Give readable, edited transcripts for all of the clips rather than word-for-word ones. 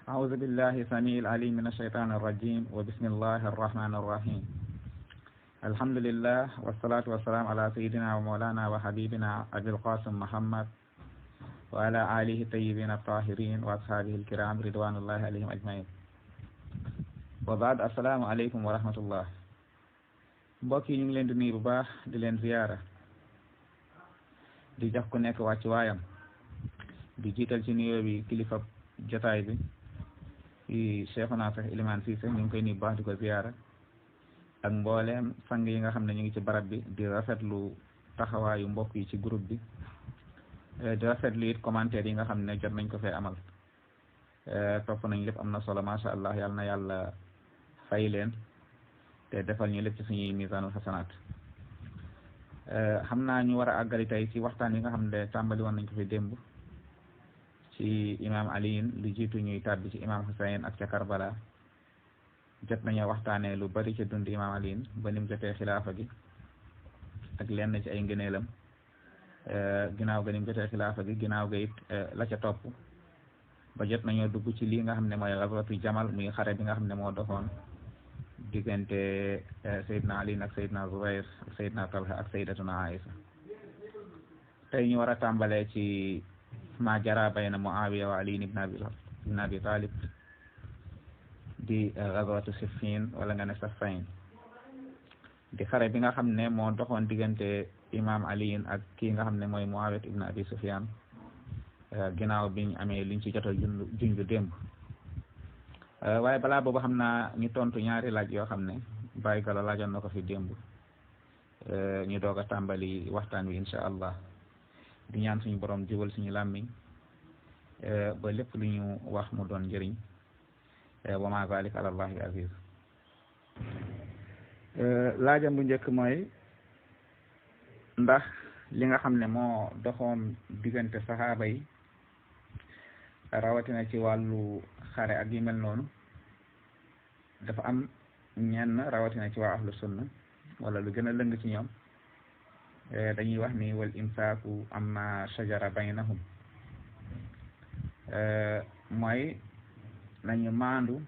أعوذ بالله السميع العليم من الشيطان الرجيم وبسم الله الرحمن الرحيم الحمد لله والصلاة والسلام على سيدنا ومولانا وحبيبنا أبي القاسم محمد وعلى آله الطيبين الطاهرين وأصحابه الكرام رضوان الله عليهم أجمعين وبعد السلام عليكم ورحمة الله mbokk yi ñu ngi leen di nuyu bu baax di leen ziyaara di jox ku nekk wàcc waayam di jiital ci nuyoo bi kilifa jotaay bi ci Cheikhuna Cheikh Elimane Cissé ñu ngi koy nuyu bu baax di ko ziyaara ak mbooleem sang yi nga xam ne ñu ngi ci barab bi di rafetlu taxawaayu mbokk yi ci groupe bi di rafetlu it commentaire yi nga xam ne jot nañ ko fee amal topp nañ lépp am na solo macha allah yàlla na yàlla fay leen te defal ñu lépp ci suñuy misaanul xasanaat xam naa ñu war a àggali tey ci waxtaan yi nga xam ne tàmbali woon nañ ko fi démb ci imam aliin lu jiitu ñuy tàbbi ci imam Husayn ak ca Karbala jot nañoo waxtaanee lu bari ci dund imam aliin ba nim jotee xilaafa gi ak lenn ci ay ngëneelam ginnaaw ga nim jotee xilaafa gi ginnaaw ga it la ca topp ba jot nañoo dugg ci lii nga xam ne mooy gazwatu Jamal muy xare bi nga xam ne moo doxoon diggante Seydina Ali ak Seydina Zubayr ak Seydina Talha ak Sayyidatuna Aïsa tey ñu war a tàmbalee ci ma jara bayna Muawiya wa Ali ibn Abi Talib di ghazwatu Siffin wala nga ne Saffayn di xare bi nga xam ne moo doxoon diggante imam Ali ak kii nga xam ne mooy Muawiya ibn Abi Sufyan ginnaaw biñ amee liñ ci jot a junj démb waaye balaa boobu xam naa ñu tontu ñaari laaj yoo xam ne Baye Gallo laajoon na ko fi démb ñu doog a tàmbali waxtaan wi incha allah di ñaan suñu borom jubal suñu làmmiñ ba lépp lu ñu wax mu doon njëriñ wa ma zalika ala allahi aziz laajam bu njëkk mooy ndax li nga xam ne moo doxoon diggante saxaaba yi rawatina ci wàllu xare ak yu mel noonu dafa am ñenn rawatina ci waa ahlu sunna wala lu gën a lëng ci ñoom dañuy wax ni wal imsaaku amma shajara baynahum mooy nañu maandu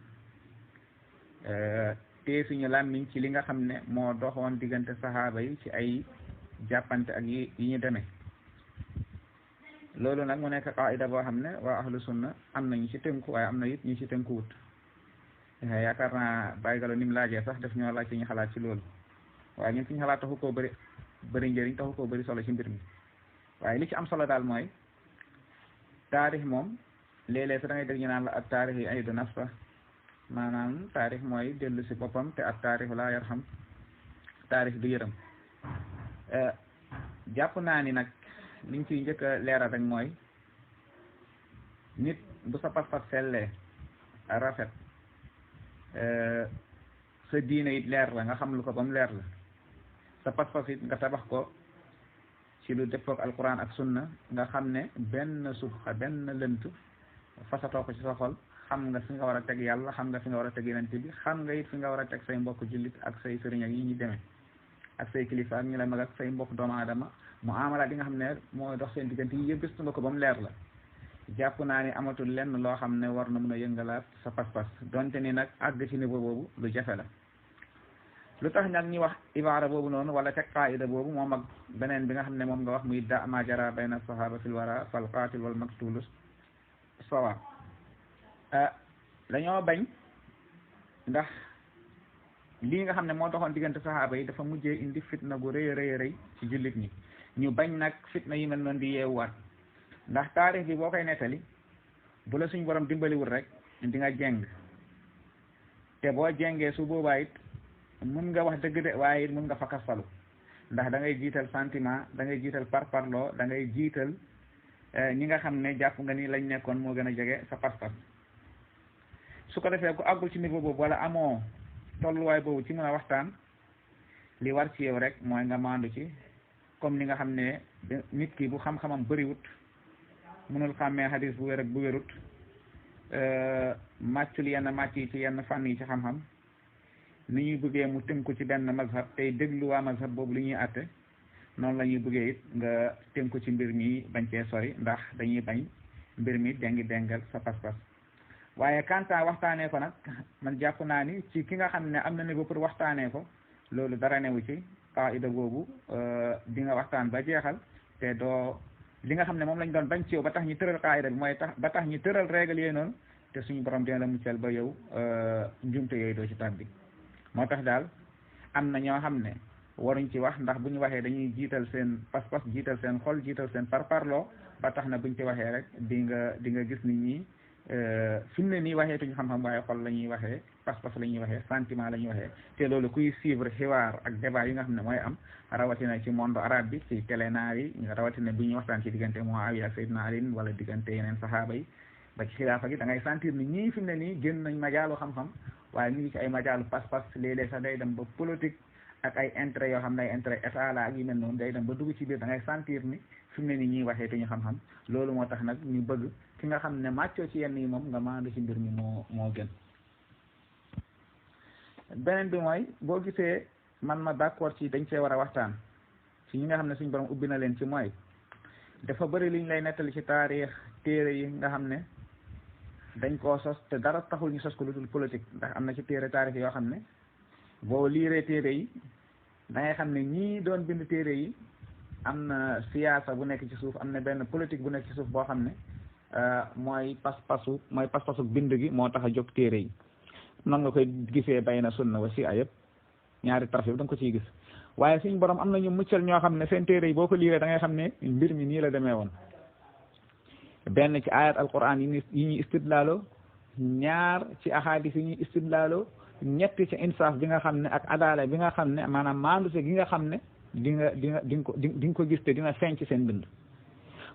tee suñu làmmiñ ci li nga xam ne moo doxoon diggante saxaaba yi ci ay jàppante ak yi ñu demee loolu nag mu nekk qaida boo xam ne waa ahlu sunna am nañu ci tënku waaye am na it ñu ci tënkuwut yaakaar naa Baye Gallo ni mu laajee sax daf ñoo laaj ci ñu xalaat ci loolu waaye ñun suñu xalaat taxu koo bëri njëriñ taxu koo bëri solo ci mbir mi waaye li ci am solo daal mooy taarix moom léeg-léeg sax da ngay dégg ñu naan la ak taarix yi aydu nafsa maanaam taarix mooy dellu si boppam te ak taarix laa yarham taarix du yërëm jàpp naa ni nag liñ ciy njëkk a leeral rek mooy nit bu sa pas-pas sellee rafet sa diine it leer la nga xam lu ko ba mu leer la sa pas-pas it nga tabax ko ci lu dëppook alquran ak sunna nga xam ne benn subxa benn lënt fasatoo ko ci sa xol xam nga fi nga war a teg yàlla xam nga fi nga war a teg yonent bi xam nga it fi nga war a teg say mbokk jullit ak say sëriñ ak yi ñu demee ak say kilifa ak ñu la mag ak say mbokk doomu aadama mu amalaat yi nga xam ne mooy dox seen diggante yi yëpp gëstu nga ko ba mu leer la jàpp naa ni amatul lenn loo xam ne war na mën a yëngalaat sa pas-pas donte ni nag àgg ci niveau boobu lu jafe la lu tax nag ñuy wax ibaara boobu noonu wala teg qaida boobu moom ak beneen bi nga xam ne moom nga wax muy da ma jara bayna sahaba fil wara fal qatil wal maktulu sawa dañoo bañ ndax lii nga xam ne moo doxoon diggante saxaaba yi dafa mujjee indi fitna gu rëy rëy rëy ci jullit ñi ñu bañ nag fitna yi mel noonu di yeewuwaat ndax taarix bi boo koy nettali bu la suñ borom dimbaliwul rek di nga jeng te boo jengee su boobaa it mun nga wax dëgg de waaye it mun nga fakkastalu ndax da ngay jiital sentiment da ngay jiital parparloo da ngay jiital ñi nga xam ne jàpp nga ni lañ nekkoon moo gën a jege sa pas-pas su ko defee ku àggul ci niveau boobu wala amoo tolluwaay boobu ci mën a waxtaan li war ci yow rek mooy nga maandu ci comme ni nga xam ne nit ki bu xam-xamam bëriwut mënul xàmmee xadis bu wér ak bu wérut màccul yenn màcc yi ci yenn fànn yi ci xam-xam ni ñuy bëggee mu tënku ci benn mazhab tey déglu waa mazhab boobu li ñuy àtte noonu la ñuy bëggee it nga tënku ci mbir mi bañ cee sori ndax dañuy bañ mbir mi dengi dengal sa pas-pas waaye kanta waxtaanee ko nag man jàpp naa ni ci ki nga xam ne am na niveau pour waxtaanee ko loolu dara newu ci qaida boobu di nga waxtaan ba jeexal te doo li nga xam ne moom lañ doon bañ ci yow ba tax ñu tëral qaida bi mooy tax ba tax ñu tëral règle yooyu noonu te suñu borom dina la muccal ba yow njumte yooyu doo ci tàbbi moo tax daal am na ñoo xam ne waruñ ci wax ndax bu ñu waxee dañuy jiital seen pas-pas jiital seen xol jiital seen parparloo ba tax na buñ ci waxee rek di nga gis nit ñi fi mu ne nii waxee tuñu xam-xam waaye xol la ñuy waxee pas-pas la ñuy waxee sentiment la ñuy waxee te loolu kuy suivre xiwaar ak débat yi nga xam ne mooy am rawatina ci monde arabe bi ci télé naar yi rawatina bi ñuy waxtaan ci diggante Muawiya ak Seydina Ali wala diggante yeneen saxaaba yi ba ci xilaafa gi da ngay sentir ni ñii fi mu ne nii génn nañ majaalu xam-xam waaye ñu ngi ci ay majaalu pas-pas léeg-léeg sax day dem ba politique ak ay intérêt yoo xam ne ay intérêt état la ak yu mel noonu day dem ba dugg ci biir da ngay sentir ni fi mu ne nii ñuy waxee te ñu xam-xam loolu moo tax nag ñu bëgg ki nga xam ne màccoo ci yenn yi moom nga maandu ci mbir mi moo gën. beneen bi mooy boo gisee man ma d'accord ci dañ see war a waxtaan ci ñi nga xam ne suñu borom ubbi na leen ci mooy dafa bëri liñ lay nettali ci taarix téere yi nga xam ne dañ koo sos te dara taxul ñu sos ko lu dul politique ndax am na ci téere taarix yoo xam ne boo liiree téere yi da ngay xam ne ñii doon bind téere yi am na siyaasa bu nekk ci suuf am na benn politique bu nekk ci suuf boo xam ne mooy pas-pasu bind gi moo tax a jóg téere yi noonu nga koy gisee bay na sunna wa si ayëpp ñaari taraf yëpp da nga ko ciy gis waaye suñ borom am na ñu muccal ñoo xam ne seen téere yi boo ko liiree da ngay xam ne mbir mi nii la demee woon benn ci ayat alquran yi ñuy istidlaalo ñaar ci ahadis yi ñuy istidlaalo ñett ci insaaf bi nga xam ne ak adala bi nga xam ne maanaam maanduse gi nga xam ne di nga ko gis te dina feeñ ci seen bind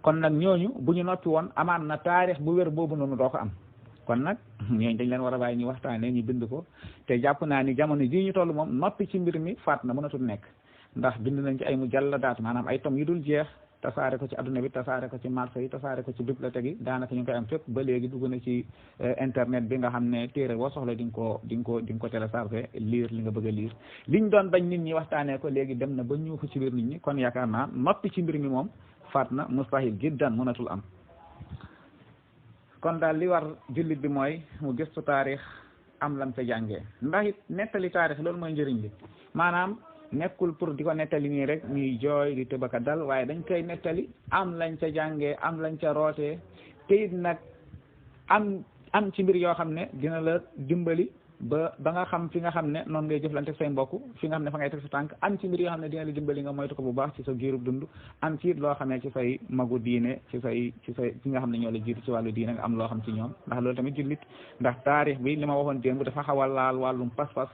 kon nag ñooñu bu ñu noppi woon amaan na taarix bu wér boobu noonu doo ko am kon nag ñooñu dañ leen war a bàyyi ñu waxtaanee ñu bind ko te jàpp naa ni jamono jii ñu toll moom noppi ci mbir mi faat na mënatul nekk ndax bind nañ ci ay mujalladaat maanaam ay tom yu dul jeex tasaare ko ci adduna bi tasaare ko ci marché yi tasaare ko ci bibliothèque yi daanaka ñu ngi koy am fépp ba léegi dugg na ci internet bi nga xam ne téere boo soxla di nga ko téléchargé lire li nga bëgg a lire liñ doon bañ nit ñi waxtaanee ko léegi dem na ba ñuuxu ci biir nit ñi kon yaakaar naa noppi ci mbir mi moom faat na mustahil jiddan mënatul am kon daal li war jullit bi mooy mu gëstu taarix am lam ca jàngee ndax it nettali taarix loolu mooy njëriñ li maanaam nekkul pour di ko nettali nii rek ñuy jooy di tëbaka dal waaye dañ koy nettali am lañ ca jàngee am lañ ca rootee te it nag am ci mbir yoo xam ne dina la dimbali ba nga xam fi nga xam ne noonu ngay jëflante say mbokk fi nga xam ne fa ngay teg sa tànk am ci mbir yoo xam ne dina la dimbali nga moytu ko bu baax ci sa giirub dund am ci it loo xam ne ci say magu diine ci nga xam ne ñoo la jiitu ci wàllu diine nga am loo xam ci ñoom ndax loolu tamit jullit ndax taarix bi li ma waxoon démb dafa xaw a laal wàllum pas-pas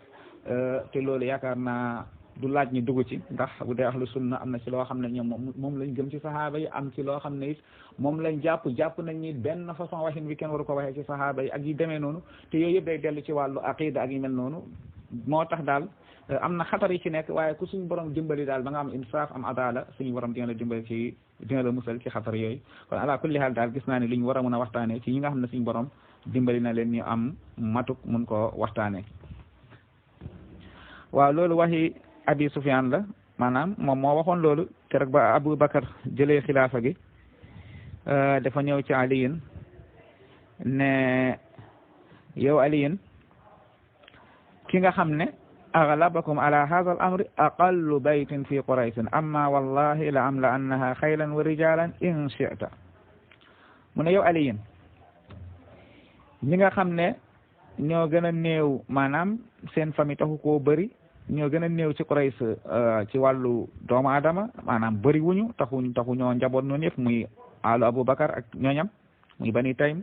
te loolu yaakaar naa du laaj ñu dugg ci ndax bu dee ahlu sunna am na ci loo xam ne ñoom moom lañ gëm ci sahaaba yi am ci loo xam ne it moom lañ jàpp nañ ni benn façon waxin bi kenn waru ko waxee ci sahaaba yi ak yi demee noonu te yooyu yëpp day dellu ci wàllu aqida ak yi mel noonu moo tax daal am na xatar yi ci nekk waaye ku suñu borom dimbali daal ba nga am insaaf am adala suñu borom dina la dimbali dina la musal ci xatar yooyu kon ala kulli haal daal gis naa ne li ñu war a mën a waxtaanee ci ñi nga xam ne suñu borom dimbali na leen ñu am matuk mun koo waxtaanee waaw loolu waxi Abi Sufyaan la maanaam moom moo waxoon loolu keroog ba Abu Bakar jëlee xilaafa gi dafa ñëw ci Aliyin ne yow Aliyin ki nga xam ne aglabakum ala hadha al amri aqallu baytin fi quraysin amma wallahi la am la annaha xaylan wa rijalan in shi'ta mu ne yow Aliyin ñi nga xam ne ñoo gën a néew maanaam seen famille taxu koo bëri ñoo gën a néew ci Quraysh ci wàllu doomu aadama maanaam bëri wuñu taxu ñoo njaboot noonu yëpp muy alu Aboubacar ak ñooñam muy Bani Taym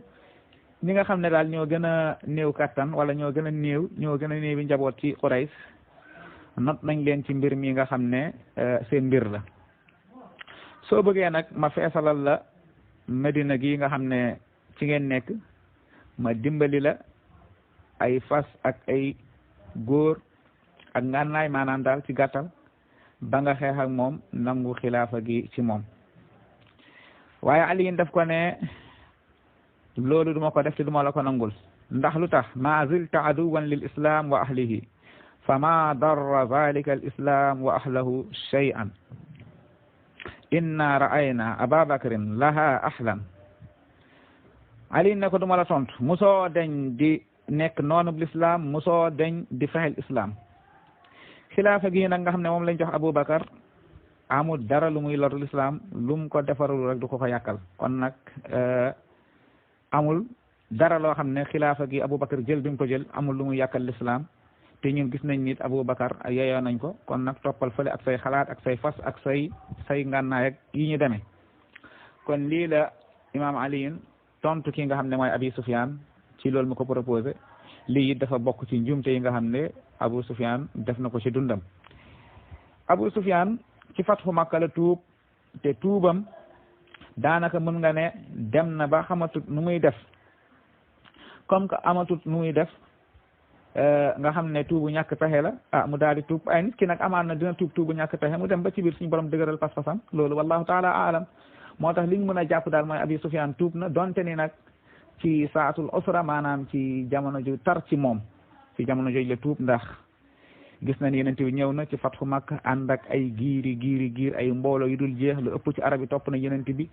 ñi nga xam ne daal ñoo gën a néew kattan wala ñoo gën a néewi njaboot ci Quraysh not nañ leen ci mbir mi nga xam ne seen mbir la soo bëggee nag ma feesalal la Medina gi nga xam ne ci ngeen nekk ma dimbali la ay fas ak ay góor ak ngànnaay maanaam daal ci gàttal ba nga xeex ak moom nangu xilaafa gi ci moom waaye Aliyin daf ko ne loolu duma ko def te duma la ko nangul ndax lu tax ma zilta aduwan lil islam wa ahlihi fa ma darra zalika al islam wa ahlahu shay'an inna ra'ayna aba bakrin laha ahlan Ali ne ko duma la tontu musoo deñ di nekk noonub lislaam musoo deñ di fexel islam xilaafa gi nag nga xam ne moom lañ jox Aboubacar amul dara lu muy loru lislaam lum ko defarul rek du ko yàqal kon nag amul dara loo xam ne xilaafa gi Aboubacar jël bi mu ko jël amul lu muy yàqal lislaam te ñun gis nañ nit Aboubacar yeyoo nañ ko kon nag toppal fële ak say xalaat ak say fas ak say ngànnaay ak yi ñu demee kon lii la imaam aliyin tontu ki nga xam ne mooy Abi Sufyaan ci loolu mu ko proposé lii it dafa bokk ci njuumte yi nga xam ne Abu Sufyaan def na ko ci dundam Abu Sufyaan ci fatxu Makka la tuub te tuubam daanaka mën nga ne dem na ba xamatut nu muy def comme que amatut nu muy def nga xam ne tuubu ñàkk pexe la mu daal di tuub ay nit ki nag amaan na dina tuubu ñàkk pexe mu dem ba ci biir suñu borom dëgëral pas-pasam loolu wallahu taala aalam moo tax liñ mën a jàpp daal mooy Abi Sufyaan tuub na donte ni nag ci saatul usra maanaam ci jamono ju tar ci moom ci jamono jooju la tuub ndax gis nañ yeneen bi ñëw na ci fatxu Makka ànd ak ay giir ay mbooloo yu dul jeex lu ëpp ci arab yi topp na yeneen bi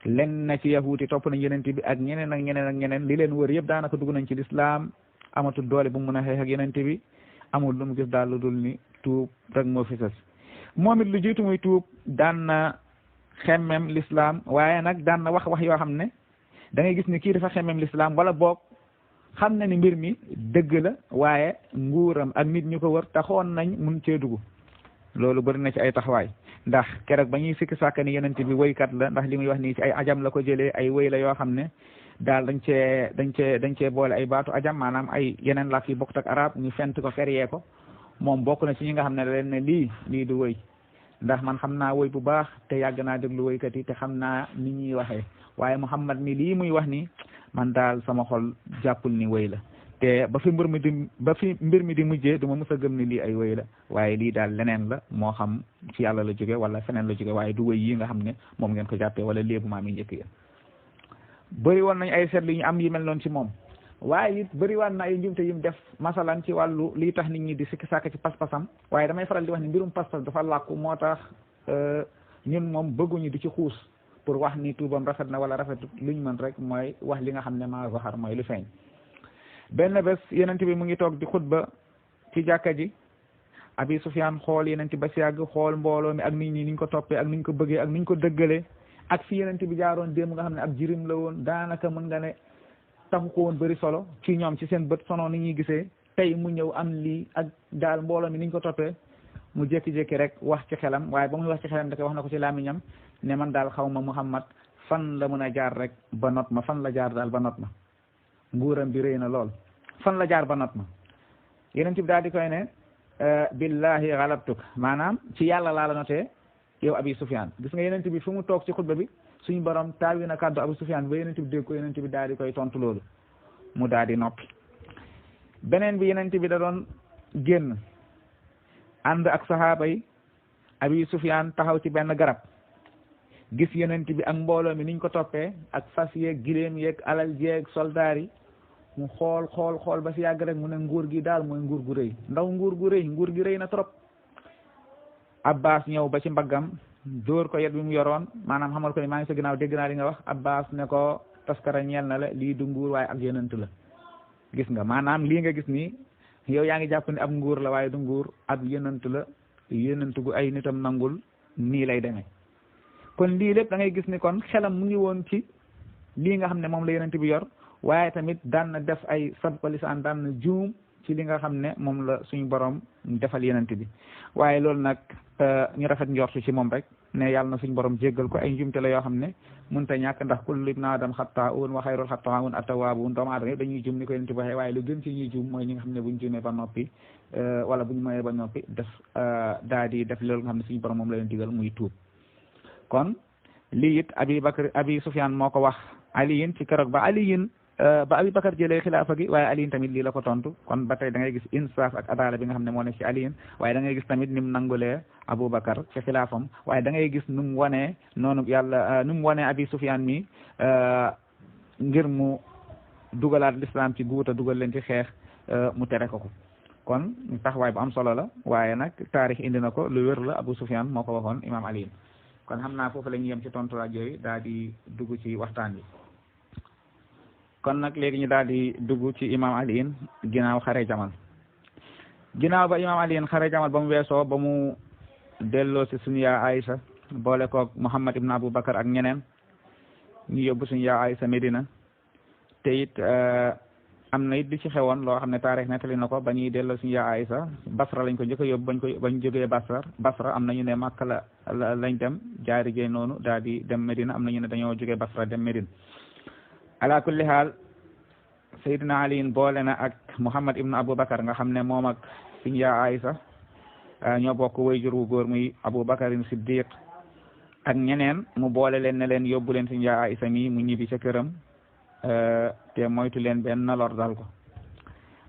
len na ci yahuuti topp nañ yeneen bi ak ñeneen ak ñeneen ak ñeneen li leen wër yëpp daanaka dugg nañ ci lislaam amatul doole bu mu mën a xeex ak yeneen bi amul lu mu gis daal lu dul ni tuub rek moo fi sës moom it lu jiitu muy tuub daan na xemmem lislaam waaye nag daan na wax yoo xam ne da ngay gis ni kii dafa xemmem lislaam wala boog xam na ni mbir mi dëgg la waaye nguuram ak nit ñu ko wër taxoon nañ mun cee dugg loolu bëri na ci ay taxawaay ndax keroog ba ñuy sikki sàkk ni yenente bi woykat la ndax li muy wax nii ci ay ajam la ko jëlee ay woy la yoo xam ne daal dañ cee boole ay baatu ajam maanaam ay yeneen làkk yi bokkut ak arab ñu fent ko feriyee ko moom bokk na ci ñi nga xam ne leen ne lii du woy ndax man xam naa woy bu baax te yàgg naa déglu woykat yi te xam naa ni ñuy waxee waaye Muhammad mi lii muy wax ni man daal sama xol jàppul ni woy la te ba fi mbir mi di mujjee du ma mës a gëm ni lii ay woy la waaye lii daal leneen la moo xam ci yàlla la jóge wala feneen la jóge waaye du woy yi nga xam ne moom ngeen ko jàppee wala léebu maam yi njëkk ya bëri woon nañ ay seetlu ñu am yi mel noonu ci moom waaye it bëri woon na ay njumte yim def masalan ci wàllu lii tax nit ñi di sikki sàkk ci pas-pasam waaye damay faral di wax ni mbirum pas-pas dafa làkku moo tax ñun moom bëgguñu di ci xuus pour wax ni tuubam rafet na wala rafetut luñ mën rek mooy wax li nga xam ne maa zahar mooy lu feeñ benn bés yenent bi mu ngi toog di xutba ci jàkka ji Abi Sufyaan xool yenent ba si yàgg xool mbooloo mi ak nit ñi niñ ko toppee ak niñ ko bëggee ak niñ ko dëggalee ak fi yenent bi jaaroon démb nga xam ne ab jirim la woon daanaka mën nga ne taxu ko woon bëri solo ci ñoom ci seen bët sono ni ñuy gisee tey mu ñëw am lii ak daal mbooloo mi niñ ko toppee mu jékki-jékki rek wax ci xelam waaye ba muy wax ci xelam da koy wax na ko ci làmmiñam ne man daal xaw ma Muhammad fan la mën a jaar rek ba not ma fan la jaar daal ba not ma nguuram bi rëy na lool fan la jaar ba not ma yeneen ci daal di koy ne billahi galabtuk maanaam ci yàlla laa la notee yow Abi Sufyaan gis nga yeneen bi fu mu toog ci xutba bi suñu borom taawi na kàddu Abi Sufyaan ba yeneen bi dégg ko yeneen bi daal di koy tontu loolu mu daal di noppi beneen bi yeneen bi da doon génn ànd ak saxaaba yi Abi Sufyaan taxaw ci benn garab gis yenent bi ak mbooloo mi niñ ko toppee ak fas yeeg giléem yeeg alal jeeg soldaar yi mu xool ba si yàgg rek mu ne nguur gi daal mooy nguur gu rëy ndaw nguur gi rëy na trop Abbas ñëw ba ci mbaggam dóor ko yet bi mu yoroon maanaam xamal ko ni maa ngi sa ginnaaw dégg naa li nga wax Abbas ne ko taskara ñeel na la lii du nguur waaye ak yenent la gis nga maanaam lii nga gis nii yow yaa ngi jàpp ne ab nguur la waaye du nguur ab yenent la yenent gu ay nitam nangul nii lay demee kon lii lépp da ngay gis ni kon xelam mu ngi woon ci lii nga xam ne moom la yenent bi yor waaye tamit daan na def ay sabqa lisaan daan na juum ci li nga xam ne moom la suñu borom defal yenent bi waaye loolu nag ñu rafet njortu ci moom rek ne yàlla na suñu borom jéggal ko ay njumte la yoo xam ne mënut a ñàkk ndax kullu ibn aadam xattaa'uun wa xayrul xattaa'uun at-tawwaabuun doomu aadama yëpp dañuy juum ni ko yenent bi waxee waaye lu gën ci ñuy juum mooy ñi nga xam ne buñ juumee ba noppi wala buñ moyee ba noppi def daa di def loolu nga xam ne suñu borom moom la leen digal muy tuub kon lii it Abi Sufyaan moo ko wax aliyin ci keroog ba Abi Bakar jëlee xilaafa gi waaye aliyin tamit lii la ko tontu kon ba tey da ngay gis insaaf ak adala bi nga xam ne moo nekk ci aliyin waaye da ngay gis tamit ni mu nangulee Abu Bakar ci xilaafam waaye da ngay gis nu mu wanee noonu yàlla nu mu wanee Abi Sufyaan mi ngir mu dugalaat l'islam ci guuta dugal leen ci xeex mu tere ko kon taxawaay bu am solo la waaye nag taarix indi na ko lu wér la Abu Sufyaan moo ko waxoon imaam aliyin kon xam naa foofu la ñuy yem ci tontu laaj yooyu daal di dugg ci waxtaan bi kon nag léegi ñu daal di dugg ci imam aliin ginnaaw xare jamal ginnaaw ba imam aliin xare jamal ba mu weesoo ba mu delloo si suñu yaa Aïsa boole koog Muhammad ibn Abubakar ak ñeneen ñu yóbbu suñu yaa Aïsa Medina te it am na it di ci xewoon loo xam ne taarix nettali na ko ba ñuy delloo suñu yaa Aïsa Basra lañ ko njëkk a yóbbu bañ jógee Basra am nañu ne Makka lañ dem jaari jee noonu daal di dem Medina am nañu ne dañoo jógee Basra dem Medina ala kulli haal Seydina Ali boole na ak Muhammad ibn Abubakar nga xam ne moom ak suñu yaa Aïsa ñoo bokk wayjur wu góor muy Abubakarin Siddiq ak ñeneen mu boole leen ne leen yóbbu leen suñu yaa Aïsa mi mu ñibbi ca këram te moytu leen benn lor dal ko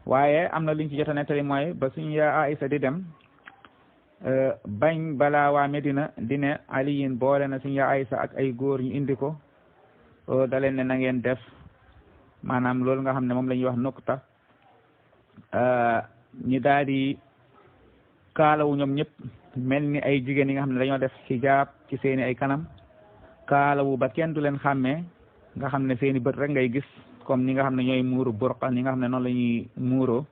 waaye am na liñ ci jot a nettali mooy ba suñu yaa Aïsa di dem bañ balaa waa Medina di ne aliyin boole na suñu yaa Aïsa ak ay góor ñu indi ko da leen ne na ngeen def maanaam loolu nga xam ne moom la ñuy wax nukta ñi daal di kaalawu ñoom ñëpp mel ni ay jigéen yi nga xam ne dañoo def xijaab ci seeni ay kanam kaalawu ba kenn du leen xàmmee nga xam ne seeni bët rek ngay gis comme ñi nga xam ne ñooy muuru burqa ñi nga xam ne noonu la ñuy muuroo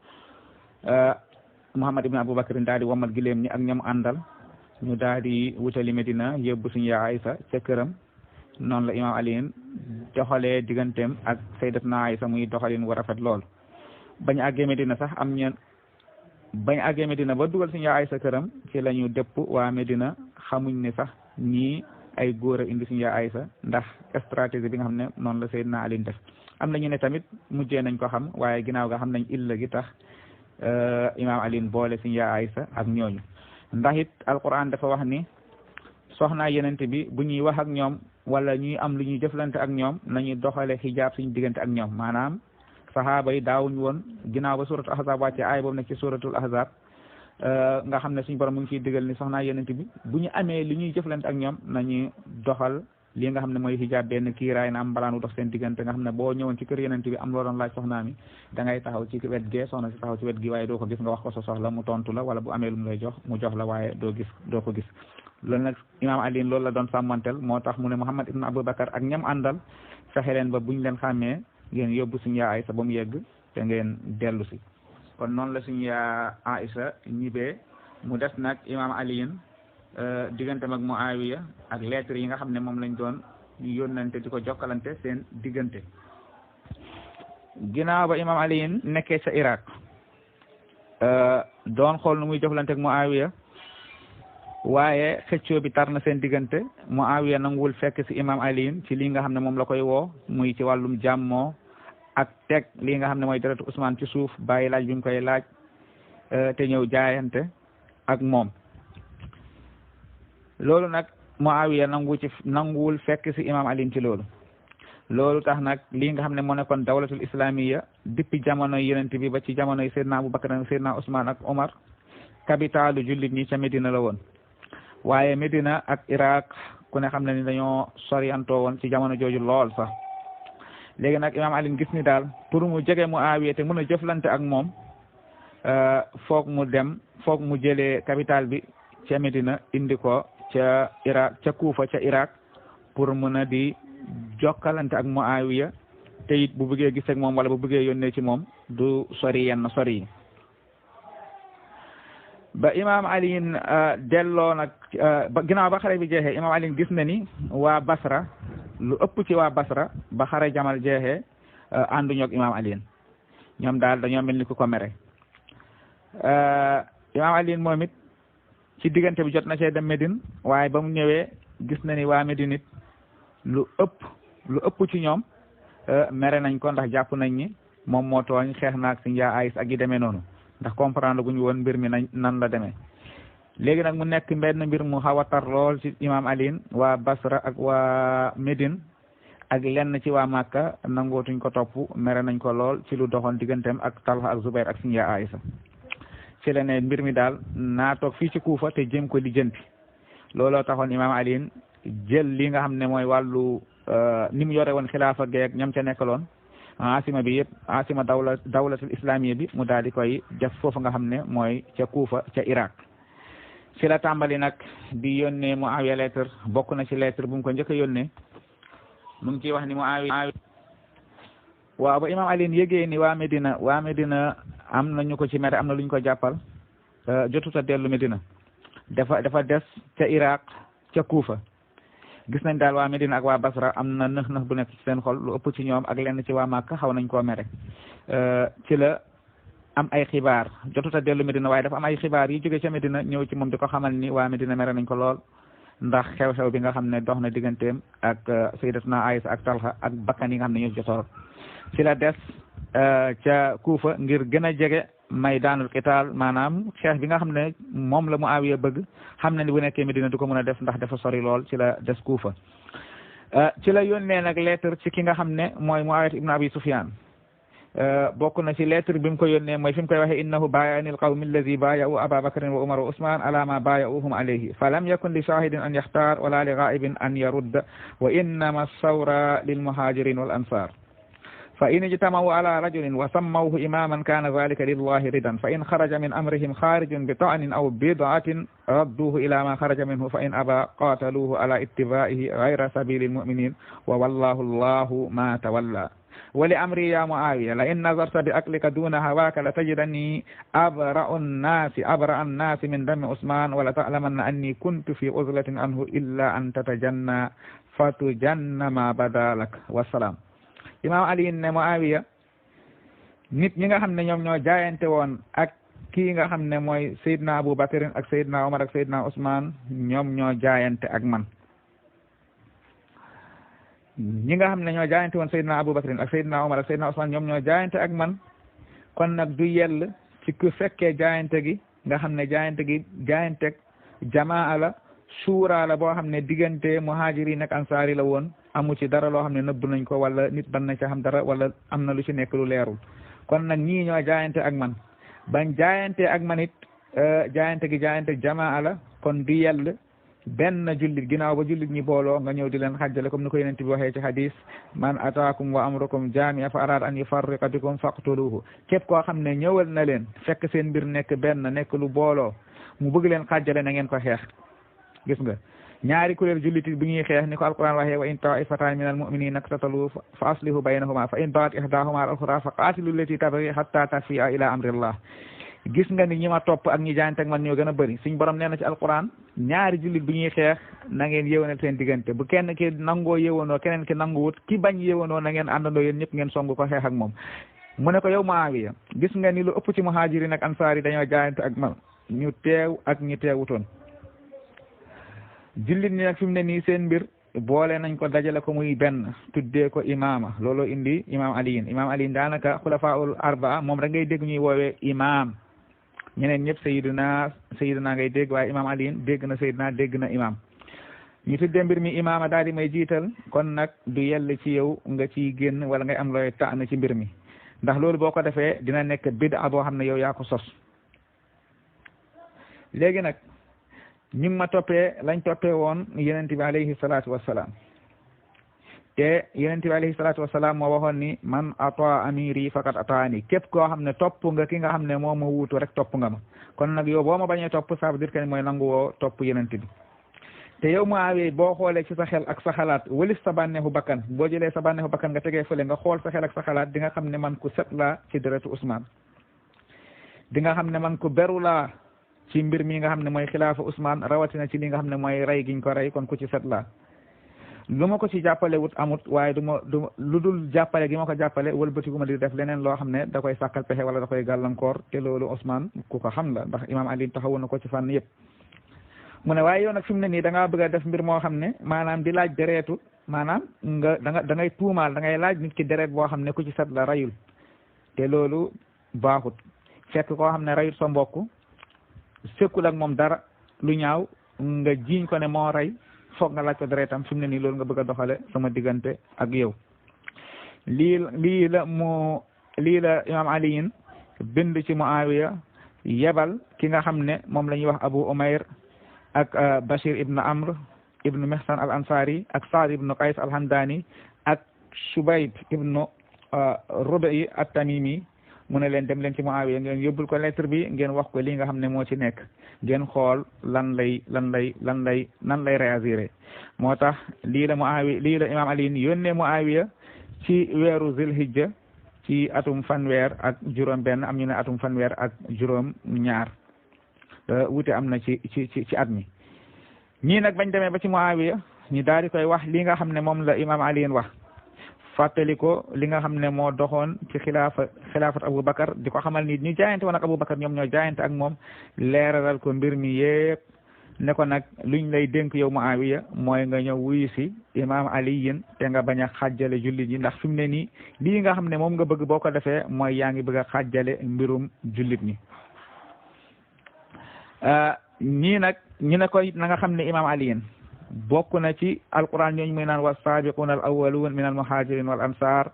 Muhammad ibn Abubakar daal di womal gileem ñi ak ñoom àndal ñu daal di wutali Medina yóbbu suñu yaa Aïsa ca këram noonu la imam Ali doxalee digganteem ak sayyidatuna Aïsa muy doxalin wu rafet lool bañ àggee Medina sax bañ àggee Medina ba dugal suñu yaa Aïsa këram ci la ñu dëpp waa Medina xamuñ ne sax ñii ay góor a indi suñu yaa Aïsa ndax stratégie bi nga xam ne noonu la Seydina Ali def am na ñu ne tamit mujjee nañ ko xam waaye ginnaaw ga xam nañ illa gi tax imam Ali boole suñu yaa Aïsa ak ñooñu ndax it alquran dafa wax ni soxnaa yenente bi bu ñuy wax ak ñoom wala ñuy am lu ñuy jëflante ak ñoom nañu doxale xijaab suñu diggante ak ñoom maanaam sahaaba yi daawuñ woon ginnaaw ba suratul ahzab wàcce aay boobu nekk ci suratul ahzab nga xam ne suñu borom mu ngi ciy digal ni soxnaa yenente bi bu ñu amee li ñuy jëflante ak ñoom nañu doxal li nga xam ne mooy xijaab benn kiiraay na am mbalaan wu dox seen diggante nga xam ne boo ñëwoon ci kër yenente bi am loo doon laaj soxnaa mi da ngay taxaw ci wet gee soxna si taxaw ci wet gi waaye doo ko gis nga wax ko sa soxla mu tontu la wala bu amee lu mu lay jox mu jox la waaye doo ko gis loolu nag imam Ali loolu la doon sàmmantel moo tax mu ne Muhammad ibn Abubakar ak ñam àndal fexe leen ba buñ leen xàmmee ngeen yóbbu suñu yaa Aïsa ba mu yegg te ngeen dellu si kon noonu la suñu yaa Aïsa ñibee mu des nag imam Ali digganteem ak Muawiya ak lettres yi nga xam ne moom lañ doon yónnante di ko jokkalante seen diggante ginnaaw ba imam Ali nekkee ca Iraq doon xool nu muy jëflante ak Muawiya waaye xëccoo bi tar na seen diggante Muawiya nanguwul fekk si imam Ali ci lii nga xam ne moom la koy woo muy ci wàllum jàmmoo ak teg lii nga xam ne mooy deretu Ousmane ci suuf bàyyi laaj bi mu koy laaj te ñëw jaayante ak moom loolu nag Muawiya nanguwul fekk si imam Ali ci loolu tax nag lii nga xam ne moo nekkoon dawlatul islamiya depuis jamono yonent bi ba ci jamono yi Seydina Abubakar ak Seydina Ousmane ak Omar capitalu jullit ñi ca Medina la woon waaye Medina ak Iraq ku ne xam ne ni dañoo soriantoo woon ci jamono jooju lool sax léegi nag imam Ali gis ni daal pour mu jege Muawiya te mën a jëflante ak moom foog mu jëlee capital bi ca Medina indi ko ca Iraq ca Kufa ca Iraq pour mën a di jokkalante ak Muawiya te it bu bëggee gis ak moom wala bu bëggee yónnee ci moom du sori yenn sori yi ba imam Ali delloo nag ba ginnaaw ba xare bi jeexee imam Ali gis na ni waa Basra lu ëpp ci waa Basra ba xare Jamal jeexee ànduñu ak imam Ali ñoom daal dañoo mel ni ku ko mere imam Ali moom it ci diggante bi jot na cee dem Médine waaye ba mu ñëwee gis na ni waa Médine it lu ëpp ci ñoom mere nañ ko ndax jàpp nañ ni moom moo tooñ xeex naag si njaa Aïs ak yi demee noonu ndax comprendre guñu woon mbir mi nan la demee léegi nag mu nekk benn mbir mu xaw a tar lool ci imam Ali waa Basra ak waa Médine ak lenn ci waa Makka nangootuñ ko topp mere nañ ko lool ci lu doxoon digganteem ak Talha ak Zubair ak si njaa Aïsa ci la ne mbir mi daal naa toog fii ci Kuufa te jéem ko lijjanti looloo taxoon imam Ali jël li nga xam ne mooy wàllu ni mu yore woon xilaafa geeg ñam ca nekkaloon asima bi yëpp asima dawlatul islamiya bi mu daal di koy def foofu nga xam ne mooy ca Kuufa ca Iraq ci la tàmbali nag di yónnee Muawiya lettre bokk na ci lettre bu mu ko njëkk a yónnee mu ngi ciy wax ni Muawiya waaw ba imam Ali yëgee ni waa Medina am nañu ko ci mere am na lu ñu ko jàppal jotuta dellu Medina dafa des ca Iraq ca Kuufa gis nañ daal waa Medina ak waa Basra am na nëx bu nekk ci seen xol lu ëpp ci ñoom ak lenn ci waa Màkka xaw nañ koo mere ci la am ay xibaar jotuta dellu Medina waaye dafa am ay xibaar yi jóge ca Medina ñëw ci moom di ko xamal ni waa Medina mere nañ ko lool ndax xew-xew bi nga xam ne dox na digganteem ak sayyidatuna Aïsa ak Talha ak bakkan yi nga xam ne ñoo jotoor ci la des ca Kuufa ngir gën a jege maydaanul qitaal maanaam xeex bi nga xam ne moom la Muawiya bëgg xam na ni bu nekkee Medina du ko mën a def ndax dafa sori lool ci la des Kuufa ci la yónnee nag lettre ci ki nga xam ne mooy Muawiya ibn Abi Sufyan bokk na ci lettre bi mu ko yónnee mooy fi mu koy waxee innahu baaya'ani al-qawmi alladi baaya'u Aba Bakrin wa Umar wa Usman ala ma baaya'uhum alayhi fa lam yakun li shahidin an yaxtaar wala li ghaibin an yarudda wa innama as-sawra lil muhajirin wal ansar fa in ijtama'u ala rajulin wa sammawhu imaman kana dhalika lillahi ridan fa in kharaja min amrihim kharijun bi ta'nin aw bid'atin radduhu ila ma kharaja minhu fa in aba qataluhu ala ittiba'ihi ghayra sabilil mu'minin wa wallahu Allahu ma tawalla ولأمري يا معاوية لئن نظرت بأكلك دون هواك لتجدني أبرأ الناس من دم عثمان ولتعلمن أني كنت في عزلة عنه إلا أن تتجنى فتجنى ما بدا لك والسلام Imam Ali ne Muawiya nit ñi nga xam ne ñoom ñoo jaayante woon ak kii nga xam ne mooy Seydina Abu Bakr ak Seydina Omar ak Seydina Ousmane ñoom ñoo jaayante ak man ñi nga xam ne ñoo jaayante woon Seydina Abu Bakr ak Seydina Omar ak Seydina Ousmane ñoom ñoo jaayante ak man kon nag du yell ci ku fekkee jaayante gi nga xam ne jaayante jamaa la suura la boo xam ne diggante muhajirin ak ansaari la woon amu ci dara loo xam ne nëbb nañ ko wala nit ban na ci xam dara wala am na lu ci nekk lu leerul kon nag ñii ñoo jaayante ak man bañ jaayante ak man it jaayante jamaa la kon du yell benn jullit ginnaaw ba jullit ñi booloo nga ñëw di leen xajjale comme ni ko yonent bi waxee ci hadis man ataakum wa amrukum jaami'a fa araada an yufarriqa bikum faqtuluhu képp koo xam ne ñëwal na leen fekk seen mbir nekk benn nekk lu booloo mu bëgg leen xajjale na ngeen ko xeex gis nga ñaari kuréel jullit bi ñuy xeex ni ko alquran waxee wa in taa'ifatan min almu'minina iqtatalu fa aslihu baynahuma fa in baghat ihdahuma ala al-ukhra fa qatilu allati tabghi hatta tafi'a ila amrillah gis nga ni ñi ma topp ak ñi jaayante ak man ñoo gën a bëri suñ borom nee na ci alquran ñaari jullit bi ñuy xeex na ngeen yéwénal seen diggante bu kenn ki nangoo yéwénoo keneen ki nanguwut ki bañ yéwénoo na ngeen àndandoo yéen ñëpp ngeen song ko xeex ak moom mu ne ko yow Muawiya gis nga ni lu ëpp ci muhajirin ak ansaar yi dañoo jaayante ak man ñu teew ak ñi teewutoon jullit ñi nag fi mu ne nii seen mbir boole nañ ko dajale ko muy benn tuddee ko imaama looloo indi imam aliyin daanaka xulafaul arbaa moom rek ngay dégg ñuy woowee imam ñeneen ñëpp sayiduna ngay dégg waaye imam aliyin dégg na sayiduna dégg na imam ñu tuddee mbir mi imaama daal di may jiital kon nag du yell ci yow nga ciy génn wala ngay am looy tànn ci mbir mi ndax loolu boo ko defee dina nekk bid'a boo xam ne yow yaa ko sos léegi nag ñu ngi ma toppee lañ toppee woon yonent bi alayhi salaatu wassalaam te yonent bi alayhi salaatu wassalaam moo waxoon ni man ata amiri faqat ataani képp koo xam ne topp nga ki nga xam ne moo ma wuutu rek topp nga ma kon nag yow boo ma bañee topp ça veut dire que mooy nangu woo topp yonent bi te yow Muawiya boo xoolee ci sa xel ak sa xalaat walis sa bànneexu bakkan boo jëlee sa bànneexu bakkan nga tegee fële nga xool sa xel ak sa xalaat di nga xam ne man ku set laa ci deretu Ousmane di nga xam ne man ku beru laa ci mbir mi nga xam ne mooy xilaafa Ousmane rawatina ci li nga xam ne mooy rey giñ ko rey kon ku ci set laa lu ma ko ci jàppale wut amut waaye du lu dul jàppale gi ma ko jàppale wëlbatiku ma di def leneen loo xam ne da koy sàkkal pexe wala da koy gàllankoor te loolu Ousmane ku ko xam la ndax imam Ali taxawu na ko ci fànn yëpp mu ne waaye yow nag fi mu ne nii da ngaa bëgg a def mbir moo xam ne maanaam di laaj dereetu maanaam da ngay tuumaal da ngay laaj nit ki deret boo xam ne ku ci set la rayul te loolu baaxut fekk koo xam ne rayut sa mbokk sekkul ak moom dara lu ñaaw nga jiiñ ko ne moo rey foog nga laaj ko deretam fi mu ne nii loolu nga bëgg a doxale sama diggante ak yow lii la imam aliyin bind ci Muawiya yebal ki nga xam ne moom la ñuy wax Abu Umayr ak Bashir ibn Amr ibn Mihsan al Ansari ak Saad ibn Qays al Hamdani ak Shubayb ibn Rubai at Tamimi mu ne leen dem leen ci Muawiya ngeen yóbbul ko lettre bi ngeen wax ko li nga xam ne moo ci nekk ngeen xool nan lay réagir moo tax lii la imam Ali yónnee Muawiya ci weeru Zilhijja ci atum fanweer ak juróom benn am ñu ne atum fanweer ak juróom ñaar wute am na ci at mi ñii nag bañ demee ba ci Muawiya ñu daal di koy wax li nga xam ne moom la imam Ali wax fàttali ko li nga xam ne moo doxoon ci xilaafat Aboubacar di ko xamal ni ñu jaayante woon ak Aboubacar ñoom ñoo jaayante ak moom leeralal ko mbir mi yépp ne ko nag luñ lay dénk yow Muawiya mooy nga ñëw wuyu si imam Ali te nga bañ a xàjjale jullit yi ndax fi mu ne nii lii nga xam ne moom nga bëgg boo ko defee mooy yaa ngi bëgg a xàjjale mbirum jullit ñi ñii nag ñu ne koy na nga xam ne imam Ali bokk na ci alquran ñooñu muy naan wa saabiquuna al awwaluun min al muhajirin wal ansar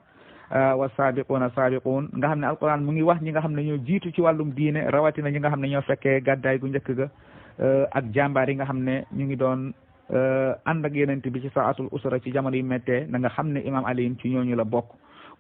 wa saabiquuna saabiquun nga xam ne alquran mu ngi wax ñi nga xam ne ñoo jiitu ci wàllum diine rawatina ñi nga xam ne ñoo fekkee gàddaay gu njëkk ga ak jàmbaar yi nga xam ne ñu ngi doon ànd ak yenent bi ci saatul usra ci jamono yu méttee na nga xam ne imam Ali ci ñooñu la bokk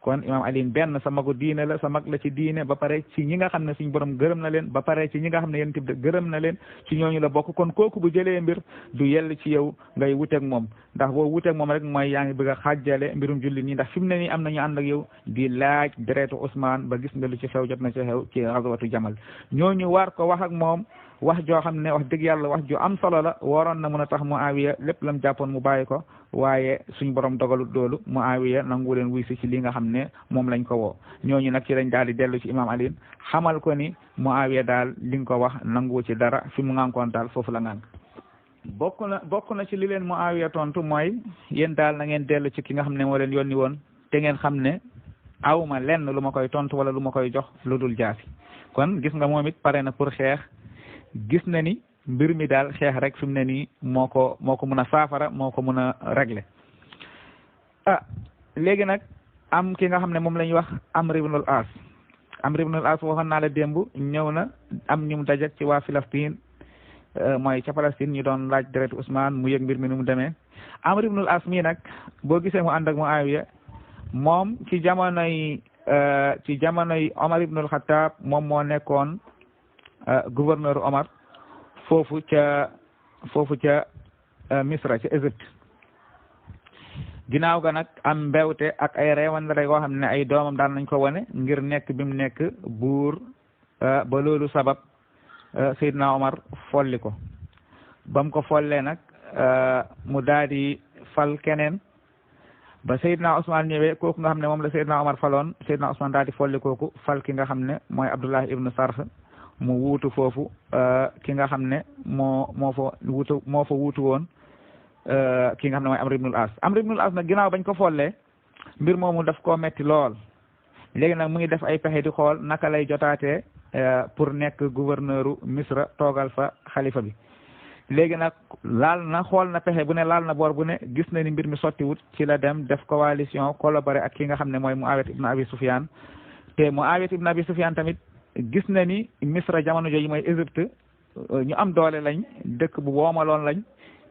kon imam Ali benn sa magu diine la sa mag la ci diine ba pare ci ñi nga xam ne suñu borom gërëm na leen ba pare ci ñi nga xam ne yenent bi gërëm na leen ci ñooñu la bokk kon kooku bu jëlee mbir du yell ci yow ngay wuteeg moom ndax boo wuteeg moom rek mooy yaa ngi bëgg a xàjjale mbirum jullit ñi ndax fi mu ne nii am nañu ànd ak yow di laaj deretu Ousmane ba gis nga lu ci xew jot na ci xew ci xaswatu Jamal ñooñu war ko wax ak moom wax joo xam ne wax dëgg yàlla wax ju am solo la waroon na mën a tax Muawiya lépp lam jàppoon mu bàyyi ko waaye suñ borom dogalut loolu Muawiya nangu leen wuy si ci li nga xam ne moom lañ ko woo ñooñu nag ci lañ daal di dellu ci imam Ali xamal ko ni Muawiya daal li nga ko wax nangu ci dara fi mu ngànkoon daal foofu la ngànk bokk na ci li leen Muawiya tontu mooy yéen daal na ngeen dellu ci ki nga xam ne moo leen yónni woon te ngeen xam ne awma lenn lu ma koy tontu wala lu ma koy jox lu dul jaasi kon gis nga moom it pare na pour xeex gis na ni mbir mi daal xeex rek fi mu ne nii moo ko mën a saafara moo ko mën a régler léegi nag am ki nga xam ne moom la ñuy wax Amr ibnul As waxoon naa la démb ñëw na am ñu mu dajak ci waa Palestine mooy ca Palestine ñu doon laaj deret Ousmane mu yëg mbir mi nu mu demee Amr ibnul As mii nag boo gisee mu ànd ak Muawiya moom ci jamonoy Omar ibnul Khattab moom moo nekkoon gouverneur Omar foofu ca Misra ca Égypte ginnaaw ga nag am mbewte ak ay reewandare yoo xam ne ay doomam daan nañ ko wane ngir nekk bi mu nekk buur ba loolu sabab Seydina Omar folli ko ba mu ko follee nag mu daal di fal keneen ba Seydina Ousmane ñëwee kooku nga xam ne moom la Seydina Omar faloon Seydina Ousmane daal di folli kooku fal ki nga xam ne mooy Abdullah ibnu Sarh mu wuutu foofu ki nga xam ne moo fa wuutu woon ki nga xam ne mooy Amr ibnul As nag ginnaaw bañ ko follee mbir moomu daf koo metti lool léegi nag mu ngi def ay pexe di xool naka lay jotaatee pour nekk gouverneuru Misra toogal fa xalifa bi léegi nag xool na pexe bu ne laal na boor bu ne gis na ni mbir mi sottiwut ci la dem def coalition collaboré ak ki nga xam ne mooy Muawiyah ibn Abi Sufyan te Muawiyah ibn Abi Sufyan tamit gis na ni Misra jamono jooju mooy Égypte ñu am doole lañ dëkk bu woomaloon lañ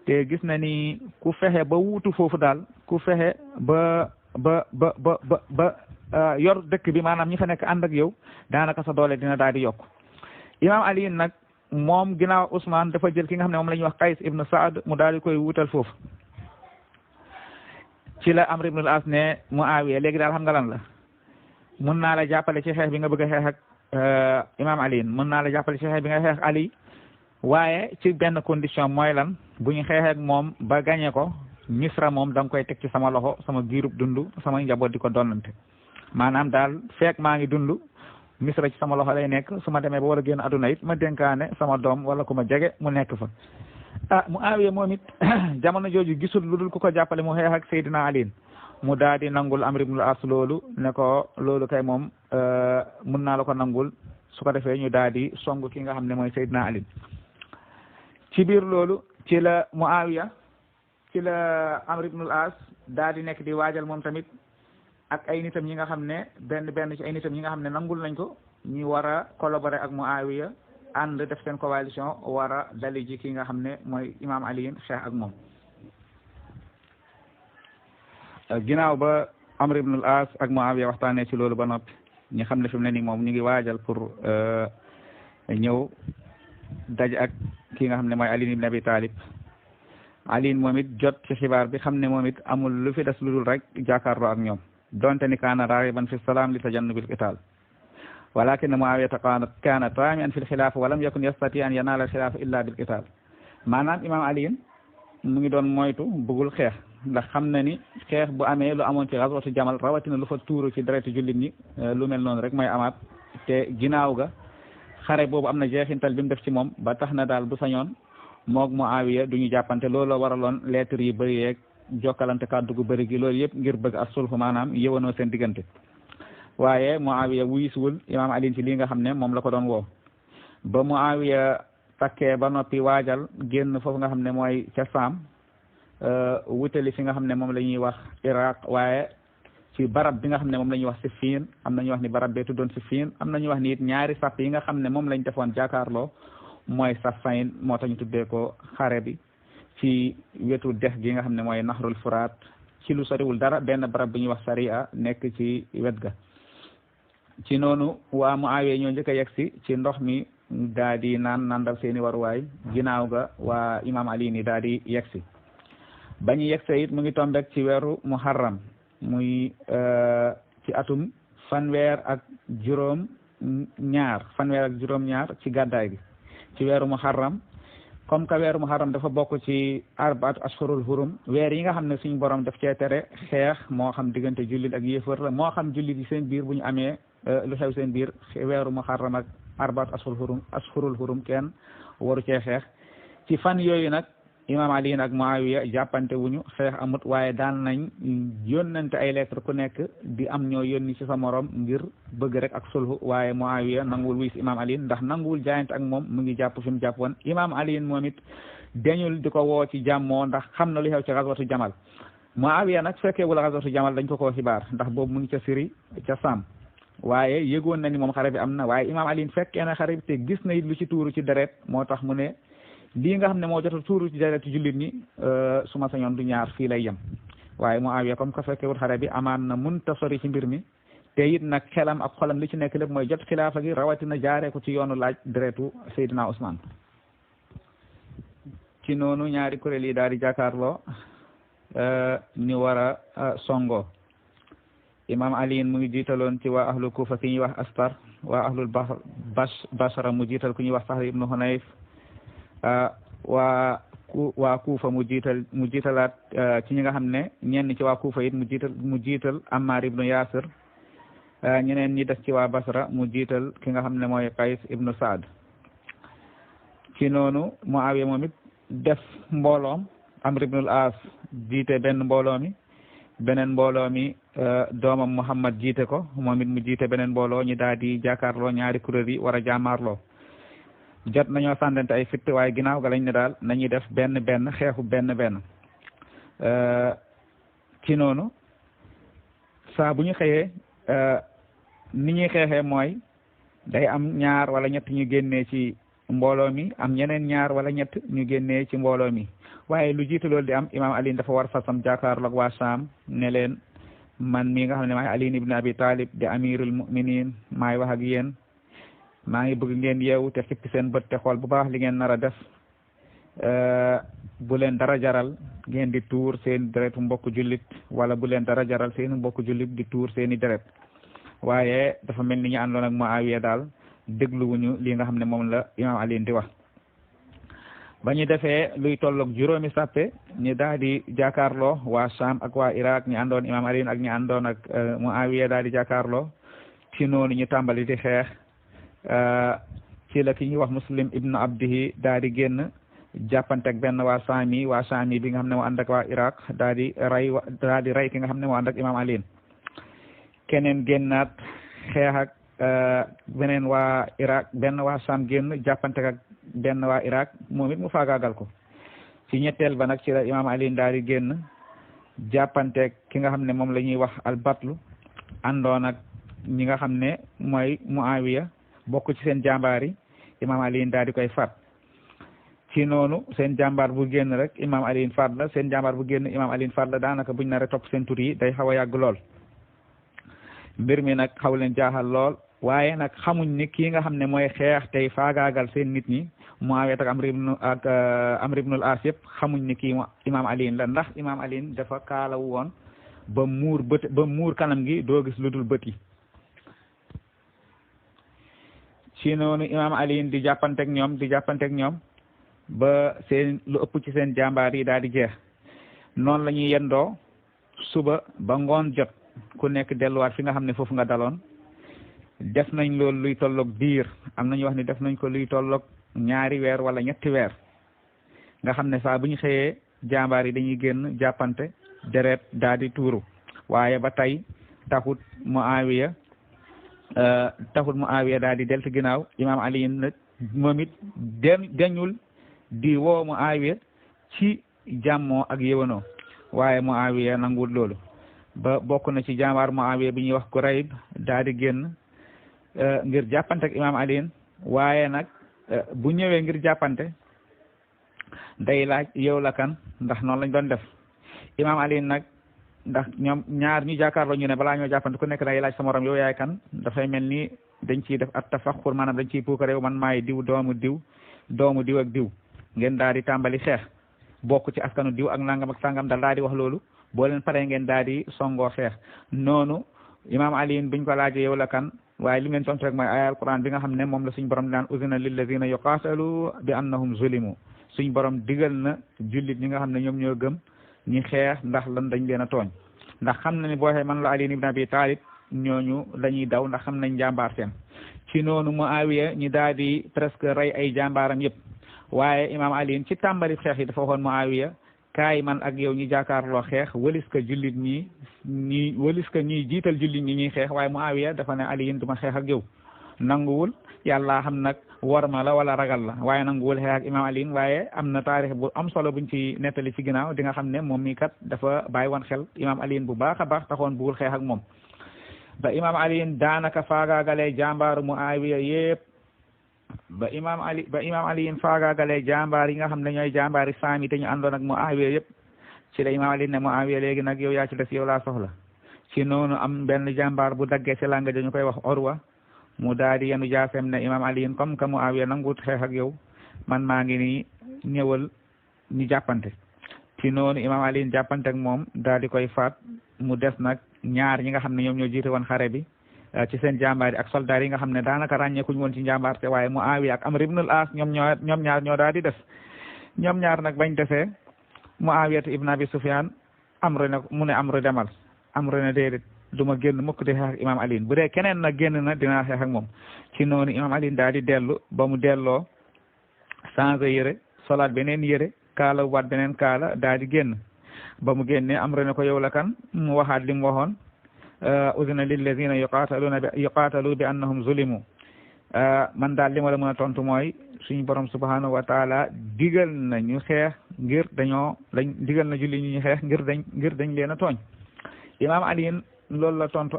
te gis na ni ku fexe ba wuutu foofu daal ku fexe ba yor dëkk bi maanaam ñi fa nekk ànd ak yow daanaka sa doole dina daal di yokk imam Ali nag moom ginnaaw Ousmane dafa jël ki nga xam ne moom la ñuy wax Qays ibn Saad mu daal di koy wuutal foofu ci la Amr ibn al-As ne Muawiya léegi daal xam nga lan la mun naa la jàppale ci xeex bi nga bëgg a xeex ak imam Ali mën naa la jàppale ci xeex bi nga xeex Ali waaye ci benn condition mooy lan bu ñu xeexee ak moom ba gañe ko Misra moom da nga koy teg ci sama loxo sama giirub dund sama njaboot di ko donnante maanaam daal feek maa ngi dund Misra ci sama loxo lay nekk su ma demee ba war a génn aduna it ma dénkaane sama doom wala ku ma jege mu nekk fa Muawiya moom it jamono jooju gisul lu dul ku ko jàppale mu xeex ak Seydina Ali mu daal di nangul Amr ibnul As loolu ne ko loolu kay moom mun naa la ko nangul su ko defee ñu daal di song ki nga xam ne mooy Seydina Ali ci biir loolu ci la Muawiya ci la Amr ibnul As daal di nekk di waajal moom tamit ak ay nitam ñi nga xam ne benn ci ay nitam ñi nga xam ne nangul nañ ko ñi war a collaborer ak Muawiya ànd def seen coalition war a dali ji ki nga xam ne mooy imam Ali xeex ak moom ginnaaw ba Amr ibnul As ak Muawiya waxtaanee ci loolu ba noppi ñi xam ne fi mu ne nii moom ñu ngi waajal pour ñëw daj ak ki nga xam ne mooy Ali ibn Abi Talib Ali moom it jot ci xibaar bi xam ne moom it amul lu fi des lu dul rek jàkkaarloo ak ñoom donte ni kaana ragiban fi salaam li tajannubil qital walakin Muawiyata kaana taami'an fi lxilaafa wa lam yakun yastati an yanaala alxilaafa illa bil qital maanaam imam Ali mu ngi doon moytu bëggul xeex ndax xam na ni xeex bu amee lu amoon ci xaswatu Jamal rawatina lu fa tuuru ci dereti jullit ñi lu mel noonu rek mooy amaat te ginnaaw ga xare boobu am na jeexintal bi mu def ci moom ba tax na daal bu sañoon moog Muawiya du ñu jàppante looloo waraloon lettre yi bëri yeeg jokkalante kàddu gu bëri gi loolu yëpp ngir bëgg as sulhu maanaam yëwanoo seen diggante waaye Muawiya wuyisuwul imam Ali ci lii nga xam ne moom la ko doon woo ba Muawiya takkee ba noppi waajal génn foofu nga xam ne mooy ca Saam wutali fi nga xam ne moom la ñuy wax Iraq waaye ci barab bi nga xam ne moom la ñuy wax Siffin am na ñu wax ni barab bee tuddoon Siffin am na ñu wax ni it ñaari sàpp yi nga xam ne moom lañ defoon jàkkaarloo mooy Saffayn moo tax ñu tuddee ko xare bi ci wetu dex gi nga xam ne mooy Nahrul Furaat ci lu soriwul dara benn barab bu ñuy wax Sariya nekk ci wet ga ci noonu waa Muawiya ñoo njëkk a yegsi ci ndox mi daa di nandal seeni waruwaay ginnaaw ga waa imam Ali ni daa di yegsi ba ñu yegsee it mu ngi tombek ci weeru Muharram muy ci atum fanweer ak juróom ñaar ci gàddaay gi ci weeru Muharram comme que weeru Muharram dafa bokk ci arbaat ashhurul hurum weer yi nga xam ne suñu borom daf cee tere xeex moo xam diggante jullit ak yéefar la moo xam jullit yi seen biir bu ñu amee lu xew seen biir weeru Muharram ak arbaat ashhurul hurum kenn waru cee xeex ci fan yooyu nag imam Ali ak Muawiya jàppante wuñu xeex amut waaye daan nañ yónnante ay lettre ku nekk di am ñoo yónni ci sa morom ngir bëgg rek ak sulhu waaye Muawiya nanguwul wuy si imam Ali ndax nanguwul jaayante ak moom mu ngi jàpp fi mu jàpp woon imam Ali moom it dañul di ko woo ci jàmmoo ndax xam na lu xew ci xaswatu Jamal Muawiya nag fekkee wala xaswatu Jamal dañ ko xibaar ndax boobu mu ngi ca Syrie ca Sam waaye yëgoon na ni moom xare bi am na waaye imam Ali fekkee na xare bi te gis na it lu ci tuuru ci deret moo tax mu ne lii nga xam ne moo jot a tuuru ci deretu jullit ñi su ma sañoon du ñaar fii lay yem waaye Muawiya comme que fekkee wut xare bi amaan na munta sori ci mbir mi te it nag xelam ak xolam li ci nekk lépp mooy jot xilaafa gi rawatina jaaree ko ci yoonu laaj deretu Seydina Ousmane ci noonu ñaari kuréel yi daal di jàkkaarloo ni war a songo imam Ali mu ngi jiitaloon ci waa ahlul Kufa ki ñuy wax Astar waa ahlul Basra mu jiital ku ñuy wax Sahl ibnu Hunayf waa Kufa mu jiitalaat ci ñi nga xam ne ñenn ci waa Kufa it mu jiital Ammar ibnu Yasir ñeneen ñi des ci waa Basra mu jiital ki nga xam ne mooy Qays ibnu Saad ci noonu Muawiya moom it def mbooloom Amr ibnul As jiite benn mbooloo mi beneen mbooloo mi doomam Muhammad jiite ko moom it mu jiite beneen mbooloo ñi daal di jàkkaarloo ñaari kuréel yi war a jàmmaarloo jot nañoo sàndante ay fitt waaye ginnaaw ga lañ ne daal nañuy def benn xeexu benn ci noonu saa bu ñu xëyee ni ñuy xeexee mooy day am ñaar wala ñett ñu génnee ci mbooloo mi am ñeneen ñaar wala ñett ñu génnee ci mbooloo mi waaye lu jiitu loolu di am imam Ali dafa war fasam jàkkaarloog waa Saam ne leen man mii nga xam ne maay Ali ibn Abi Talib di amirul muminin maay wax ak yéen maa ngi bëgg ngeen yeewu te xippi seen bët te xool bu baax li ngeen nar a def bu leen dara jaral ngeen di tuur seen deretu mbokku jullit wala bu leen dara jaral seen mbokku jullit di tuur seeni deret waaye dafa mel ni ñu àndoon ak Muawiya daal dégluwuñu li nga xam ne moom la imam Ali di wax ba ñu defee luy tolloog juróomi sàppe ñu daal di jàkkaarloo waa Sham ak waa Iraq ñu àndoon imam Ali ak ñu àndoon ak Muawiya daal di jàkkaarloo ci noonu ñu tàmbali di xeex ci la ki ñuy wax Muslim ibnu Abdihi daal di génn jàppante ak benn waa Saami bi nga xam ne moo ànd ak waa Iraq daal di rey ki nga xam ne moo ànd ak imam Ali keneen génnaat xeex ak beneen waa Iraq benn waa Saam génn jàppante ak benn waa Iraq moom it mu faagaagal ko ci ñetteel ba nag ci la imam Ali daal di génn jàppante ki nga xam ne moom la ñuy wax albatlu àndoon ak ñi nga xam ne mooy Muawiya bokk ci seen jàmbaar yi imam Ali daal di koy faat ci noonu seen jàmbaar bu génn rek imam Ali faat la seen jàmbaar bu génn imam Ali faat la daanaka buñ nar a topp seen tur yi day xaw a yàgg lool mbir mi nag xaw leen jaaxal lool waaye nag xamuñ ni kii nga xam ne mooy xeex tey faagaagal seen nit ñi Muawiya ak Amr ibnul As yëpp xamuñ ni kii imam Ali la ndax imam Ali dafa kaalawu woon ba muur bët ba muur kanam gi doo gis lu dul bët yi. ci noonu imaam Ali di jàppanteeg ñoom ba seen lu ëpp ci seen jàmbaar yi daal di jeex. noonu la ñuy yendoo suba ba ngoon jot ku nekk delluwaat fi nga xam ne foofu nga daloon. def nañ loolu luy tolloog diir am nañu wax ni def nañ ko luy tolloog 2 weer wala 3 weer nga xam ne saa bu ñu xëyee jàmbaar yi dañuy génn jàppante deret daal di tuuru waaye ba tey taxut Muawiya daal di deltu ginnaaw. imaam Ali nag moom it deñul di woo Muawiya ci jàmmoo ak yéwénoo waaye Muawiya nanguwul loolu ba bokk na ci jàmbaar Muawiya bi ñuy wax Kurayb daal di génn ngir jàppante ak imaam Ali waaye nag bu ñëwee ngir jàppante day laaj yow la kan ndax noonu lañ doon def. imaam Ali nag ndax ñoom ñaar ñu jàkkaarloo ñu ne balaa ñoo jàppante ku nekk day laaj sa morom yow yaay kan dafay mel ni dañ ciy def at tafaxur maanaam dañ ciy puuk réew man maay diw doomu diw ak diw ngeen daal di tàmbali xeex bokk ci askanu diw ak nangam ak sangam daal di wax loolu boo leen paree ngeen daal di songoo xeex. noonu imaam Ali biñ ko laajee yow la kan waaye li ngeen tontu rek mooy ayal Quran bi nga xam ne moom la suñ borom daan uzina lillazina yuqaatalu bi annahum zulimu suñ borom digal na jullit ñi nga xam ne ñoom ñoo gëm ñi xeex ndax lan dañ leen a tooñ ndax xam na ni boo xee man la Ali ibn Abi Talib ñooñu lañuy daw ndax xam nañ jàmbaar seen. ci noonu Muawiya ñi daal di presque rey ay jàmbaaram yëpp waaye imaam Ali ci tàmbali xeex yi dafa waxoon Muawiya kaay man ak yow ñi jàkkaarloo xeex wëlis ka jullit ñi wëlis ka ñiy jiital jullit ñi ñuy xeex waaye Muawiya dafa ne Ali duma xeex ak yow nanguwul yàlla xam nag worma la wala ragal la waaye nanguwul xeex ak imaam Ali waaye am na taarix bu am solo buñ ci nettali ci ginnaaw di nga xam ne moom mi kat dafa bàyyi woon xel imaam Ali bu baax a baax taxoon bugul xeex ak moom ba imaam Ali daanaka faagaagalee jàmbaaru Muawiya yëpp ba imaam Ali faagaagalee jàmbaar yi nga xam ne ñooy jàmbaari saami te ñu àndoon ak Muawiya yëpp ci la imaam Ali ne Muawiya léegi nag yow yaa ci des yow laa soxla ci noonu am benn jàmbaar bu daggee ci langa dañu koy wax Urwa mu daal di yenu jaasem ne imaam Ali comme que Muawiya nanguut xeex ak yow man maa ngi nii ñëwal ñu jàppante ci noonu imaam Ali jàppante ak moom daal di koy faat mu des nag ñaar ñi nga xam ne ñoom ñoo jiite woon xare bi ci seen jàmbaar yi ak soldaar yi nga xam ne daanaka ràññeekuñ woon ci njàmbaarte waaye Muawiya ak Amr ibn al-As ñoom ñaar ñoo daal di des ñoom ñaar nag bañ desee Muawiya ibn Abi Sufyan mu ne Amr demal Amr ne déedéet du ma génn mukk di xeex ak imaam Ali bu dee keneen nag génn na dinaa xeex ak moom ci noonu imaam Ali daal di dellu ba mu delloo changé yére solaat beneen yére kaala waat beneen kaala daal di génn ba mu génnee Amr ne ko yow la kan mu waxaat li mu waxoon uzina lillazina yuqaatalu bi annahum zulimu man daal li ma la mën a tontu mooy suñu borom subhanahu wa taala digal na ñu xeex ngir digal na julli ñu xeex ngir dañ leen a tooñ imaam Ali loolu la tontu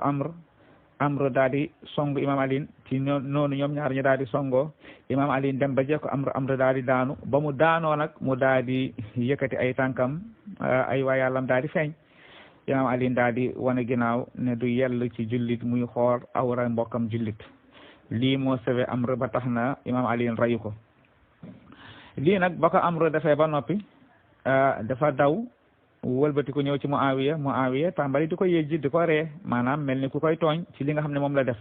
Amr daal di song imaam Ali ci noonu ñoom ñaar ñu daal di songoo imaam Ali dem ba jekko Amr daal di daanu ba mu daanoo nag mu daal di yëkkati ay tànkam ay waa yàllam daal di feeñ imaam Ali daal di wane ginnaaw ne du yell ci jullit muy xool awra mbokkam jullit lii moo sauvé Amr ba tax na imaam Ali rayu ko lii nag ba ko Amr defee ba noppi dafa daw wëlbati ko ñëw ci Muawiya tàmbali di ko yejji di ko ree maanaam mel ni ku koy tooñ ci li nga xam ne moom la def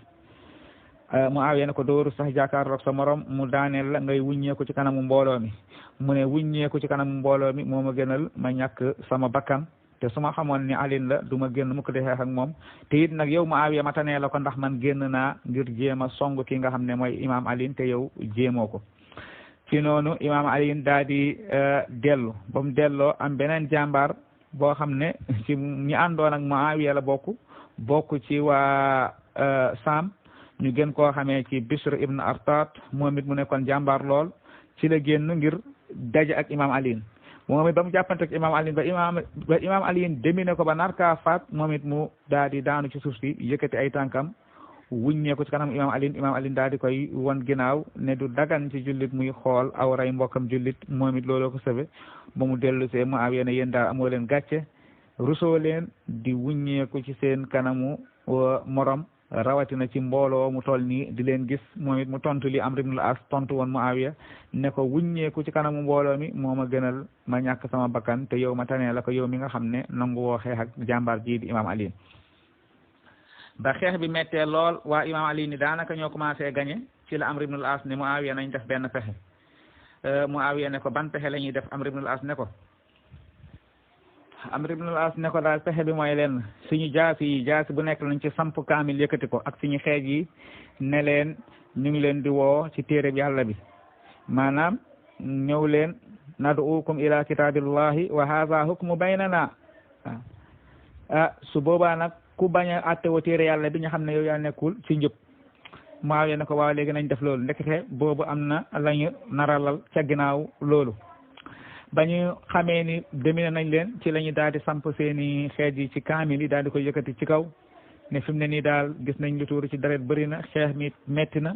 Muawiya ne ko dooru sax jàkkaarloog sa morom mu daaneel la ngay wuññeeku ci kanamu mbooloo mi mu ne wuññeeku ci kanamu mbooloo mi moo ma gënal ma ñàkk sama bakkan te su ma xamoon ni Ali la du ma génn mukk di xeex ak moom te it nag yow Muawiya ma tanee la ko ndax man génn naa ngir jéem a song ki nga xam ne mooy imaam Ali te yow jéemoo ko ci noonu imaam Ali daal di dellu ba mu delloo am beneen jàmbaar boo xam ne ci ñi àndoon ak Muawiya la bokk ci waa Saam ñu gën koo xamee ci Bishr ibn Artat moom it mu nekkoon jàmbaar lool ci la génn ngir daje ak imaam Ali moom it ba mu jàppante ak imaam Ali ba imaam Ali demine ko ba nar kaa faat moom it mu daal di daanu ci suuf si yëkkati ay tànkam wuññee ko ci kanam imaam Ali daal di koy won ginnaaw ne du dagan ci jullit muy xool awray mbokkam jullit moom it looloo ko sëbe ba mu dellu see Muawiya ne yéen daal amoo leen gàcce rusoo leen di wuññeeku ci seen kanamu morom rawatina ci mbooloo mu toll nii di leen gis moom it mu tontu li Amr ibn al-As tontu woon Muawiya ne ko wuññeeku ci kanamu mbooloo mi moo ma gënal ma ñàkk sama bakkan te yow ma tanee la ko yow mi nga xam ne nangu woo xeex ak jàmbaar ji di imam Ali. ba xeex bi mettee lool waa imam Ali ni daanaka ñoo commencé gagné ci la Amr ibn al-As ne Muawiya nañ def benn pexe Muawiya ne ko ban pexe la ñuy def Amr ibn al-As ne ko daal pexe bi mooy leen suñu jaasi bu nekk lañ ci samp kaamil yëkkati ko ak suñu xeej yi ne leen ñu ngi leen di woo ci téere bi yàlla bi maanaam ñëw leen nad'ukum ila kitabillahi wa hadha hukmu baynana su boobaa nag ku bañ a attewoo téere yàlla bi ñu xam ne yow yaa nekkul ci njub Muawiya ne ko waaw léegi nañ def loolu ndekete boobu am na lañu naralal ca ginnaaw loolu ba ñu xamee ni demine nañ leen ci la ñu daal di samp seeni xeej yi ci kaamil yi daal di koy yëkkati ci kaw ne fi mu ne nii daal gis nañ lu tuuru ci deret bëri na xeex mi metti na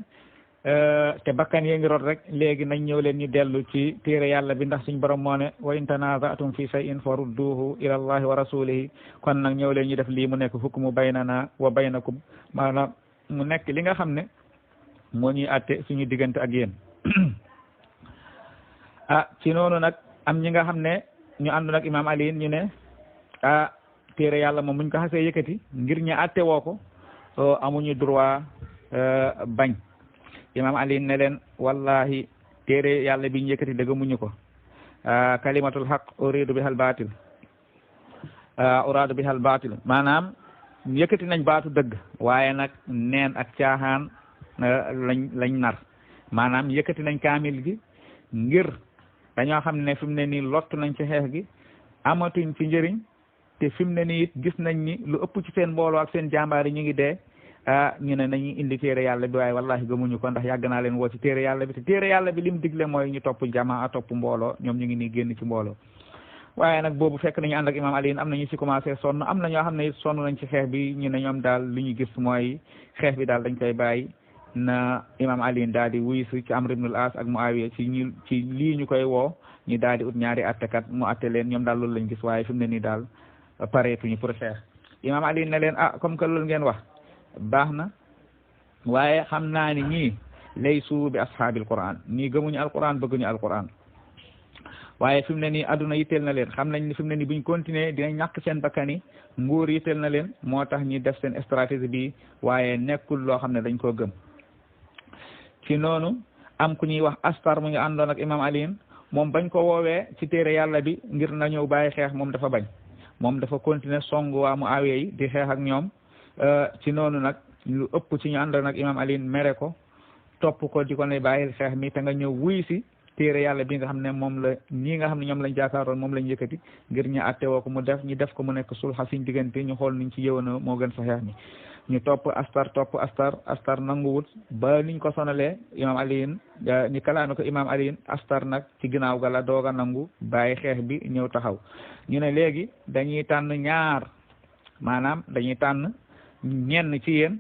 te bakkan yee ngi rot rek léegi nañ ñëw leen ñu dellu ci téere yàlla bi ndax suñ borom moo ne wa in tanaza'tum fi shay'in farudduhu ila allahi wa rasulihi kon nag ñëw leen ñu def lii mu nekk hukmu baynana wa baynakum maanaam mu nekk li nga xam ne moo ñuy àtte suñu diggante ak yéen ci noonu nag am ñi nga xam ne ñu àndoon ak imam Ali ñu ne téere yàlla moom muñ ko xasee yëkkati ngir ñu àtte woo ko amuñu droit bañ imam Ali ne leen wallahi téere yàlla bi ñu yëkkati dëgg muñu ko kalimatul haq uridu bihal batil uradu bihal batil maanaam yëkkati nañ baatu dëgg waaye nag neen ak caaxaan lañ nar maanaam yëkkati nañ kaamil gi ngir dañoo xam ne fi mu ne nii lottu nañ ci xeex gi amatuñ ci njëriñ te fi mu ne nii it gis nañ ni lu ëpp ci seen mbooloo ak seen jàmbaar yi ñu ngi dee ñu ne nañu indi téere yàlla bi waaye wallahi gëmuñu ko ndax yàgg naa leen woo ci téere yàlla bi te téere yàlla bi lim digle mooy ñu topp jamaa topp mbooloo ñoom ñu ngi nii génn ci mbooloo waaye nag boobu fekk nañu ànd ak imam Ali am na ñu ci commencé sonn am na ñoo xam ne it sonn nañ ci xeex bi ñu ne ñoom daal li ñu gis mooy xeex bi daal dañ koy bàyyi na imam Ali daal di wuyu si ci Amr ibn al-As ak Muawiya ci lii ñu koy woo ñu daal di ut ñaari attekat mu atte leen ñoom daal loolu lañ gis waaye fi mu ne nii daal pareetuñu pour xeex imam Ali ne leen comme que loolu ngeen wax baax na waaye xam naa ni ñii laysu bi ashaabil Qur'an ñii gëmuñu alquran bëgguñu alquran waaye fi mu ne nii adduna yitteel na leen xam nañ ni fi mu ne nii buñ continuer dinañ ñàkk seen bakkani nguur yitteel na leen moo tax ñi def seen stratégie bi waaye nekkul loo xam ne dañ koo gëm ci noonu am ku ñuy wax Astar mu ngi àndoon ak imam Ali moom bañ ko woowee ci téere yàlla bi ngir na ñëw bàyyi xeex moom dafa bañ moom dafa continuer song waa Muawiya yi di xeex ak ñoom ci noonu nag lu ëpp ci ñu àndoon ak imam Ali mere ko topp ko di ko ne bàyyil xeex mi te nga ñëw wuy si téere yàlla bi nga xam ne moom la ñii nga xam ne ñoom lañ jaakaaroon moom lañ yëkkati ngir ñu àtte woo ko mu def ñu def ko mu nekk sulxa suñ diggante ñu xool niñ ci yëwana moo gën sa xeex mi ñu topp Astar nanguwut ba niñ ko sonalee imam Ali ñu kalaame ko imam Ali Astar nag ci ginnaaw ga la doog a nangu bàyyi xeex bi ñëw taxaw ñu ne léegi dañuy tànn ñaar maanaam dañuy tànn ñenn ci yéen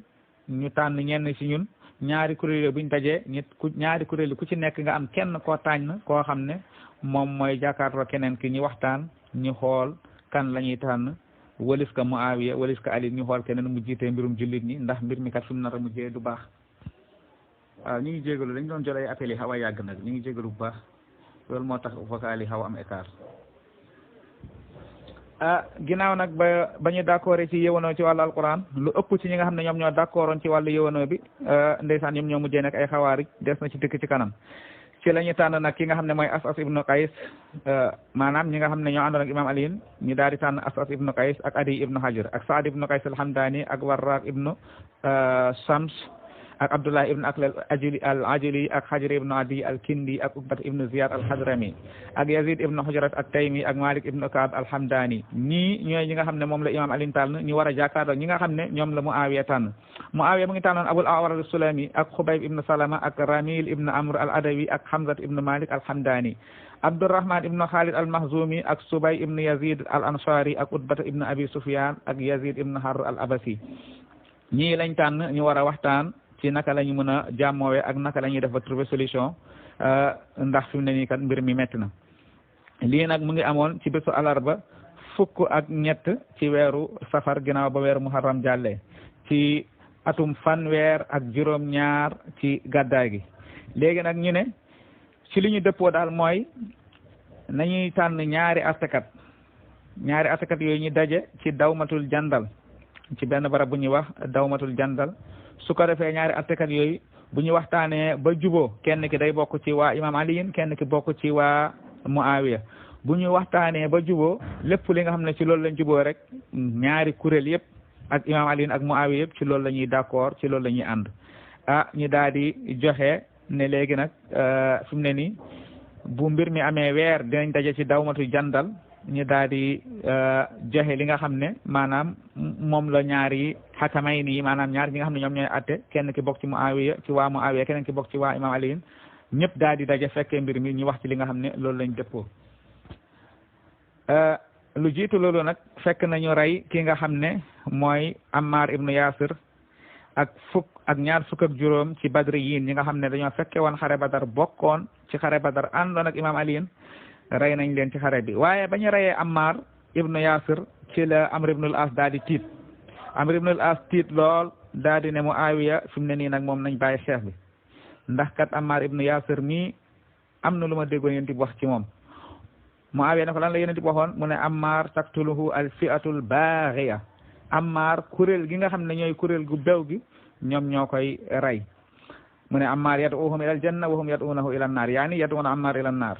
ñu tànn ñenn ci ñun ñaari kuréel buñ dajee ñaari kuréel ku ci nekk nga am kenn koo tànn koo xam ne moom mooy jàkkaarloo keneen ki ñu waxtaan ñu xool kan la ñuy tànn walis ka Muawiya walis ka Ali ñu xool keneen mu jiitee mbirum jullit ñi ndax mbir mi kat fi mu nar a mujjee du baax waaw ñu ngi jégalu dañ doon jot ay appels yi xaw a yàgg nag ñu ngi jégalu bu baax loolu moo tax vocal yi xaw am écart ginnaaw nag ba ñu d'accord ci yëwanoo ci wàllu alquran lu ëpp ci ñi nga xam ne ñoom ñoo d'accordoon ci wàllu yëwanoo bi ndeysaan ñoom ñoo mujjee nekk ay xawaari des na ci dëkk ci kanam ci la ñu tànn nag ki nga xam ne mooy As'as ibnu Qays maanaam ñi nga xam ne ñoo àndoon ak imam Ali ñu daal di tànn As'as ibnu Qays ak Adi ibnu Hajar ak Saad ibnu Qays al-Hamdani ak Warraq ibnu Shams ak Abdullah ibnu Aklal al-Ajli ak Hajar ibnu Adi al-Kindi ak Uqbat ibnu Ziyad al-Hadrami ak Yazid ibnu Hujrat at-Taymi ak Malik ibnu Ka'b al-Hamdani ñii ñooy ñi nga xam ne moom la imam Ali tànn ñu war a jàkkaarloo ñi nga xam ne ñoom la Muawiya tànn Muawiya mu ngi tànnoon Abul A'war as-Sulami ak Khubayb ibnu Salama ak Ramil ibnu Amr al-Adawi ak Hamzat ibnu Malik al-Hamdani Abdurrahman ibnu Khalid al-Makhzumi ak Subay ibnu Yazid al-Ansari ak Utbata ibnu Abi Sufyan ak Yazid ibnu Harr al-Abasi ñii lañ tànn ñu war a waxtaan ci naka la ñu mën a jàmmoowee ak naka la ñuy def ba trouver solution ndax fi mu ne nii kat mbir mi metti na lii nag mu ngi amoon ci bésu alarba 13 ci weeru safar ginnaaw ba weeru muharram jàllee ci atum fanweer ak juróom-ñaar ci gàddaay gi. léegi nag ñu ne ci li ñu dëppoo daal mooy nañuy tànn ñaari attekat yooyu ñu daje ci dawmatul jandal ci benn barab bu ñuy wax dawmatul jandal su ko defee ñaari attekat yooyu bu ñu waxtaanee ba juboo kenn ki day bokk ci waa imam aliyin kenn ki bokk ci waa muawiya bu ñu waxtaanee ba juboo lépp li nga xam ne ci loolu lañ juboo rek ñaari kuréel yëpp ak imam aliyin ak muawiya yëpp ci loolu la ñuy d'accord ci loolu la ñuy ànd ñu daal di joxe ne léegi nag fi mu ne nii bu mbir mi amee weer dinañ daje ci dawmatu jandal ñu daal di joxe li nga xam ne maanaam moom la ñaari xakamay nii maanaam ñaar ñi nga xam ne ñoom ñooy atte kenn ki bokk ci muawiya ci waa muawiya keneen ki bokk ci waa imam aliyin ñëpp daal di daje fekkee mbir mi ñu wax ci li nga xam ne loolu lañ dëppoo lu jiitu loolu nag fekk nañu rey ki nga xam ne mooy Ammar ibnu Yasir ak ñaar fukk ak juróom ci badri yiin ñi nga xam ne dañoo fekke woon xare badar bokkoon ci xare badar àndoon ak imam aliyin rey nañ leen ci xare bi waaye ba ñu reyee Ammar ibnu Yasir ci la Amr ibnul As daal di tiit Amr ibnul As tiit lool daal di ne Muawiya fi mu ne nii nag moom nañ bàyyi xeex bi ndax kat Ammar ibnu Yasir mii am na lu ma déggoon yéen di wax ci moom Muawiya ne ko lan la yéen di waxoon mu ne Ammar taqtuluhu al fi'atul baghiya Ammar kuréel gi nga xam ne ñooy kuréel gu bew gi ñoom ñoo koy rey mu ne Ammar yad'uhum ila al janna wa hum yad'unahu ila an nar yaani yad'una Ammar ila an nar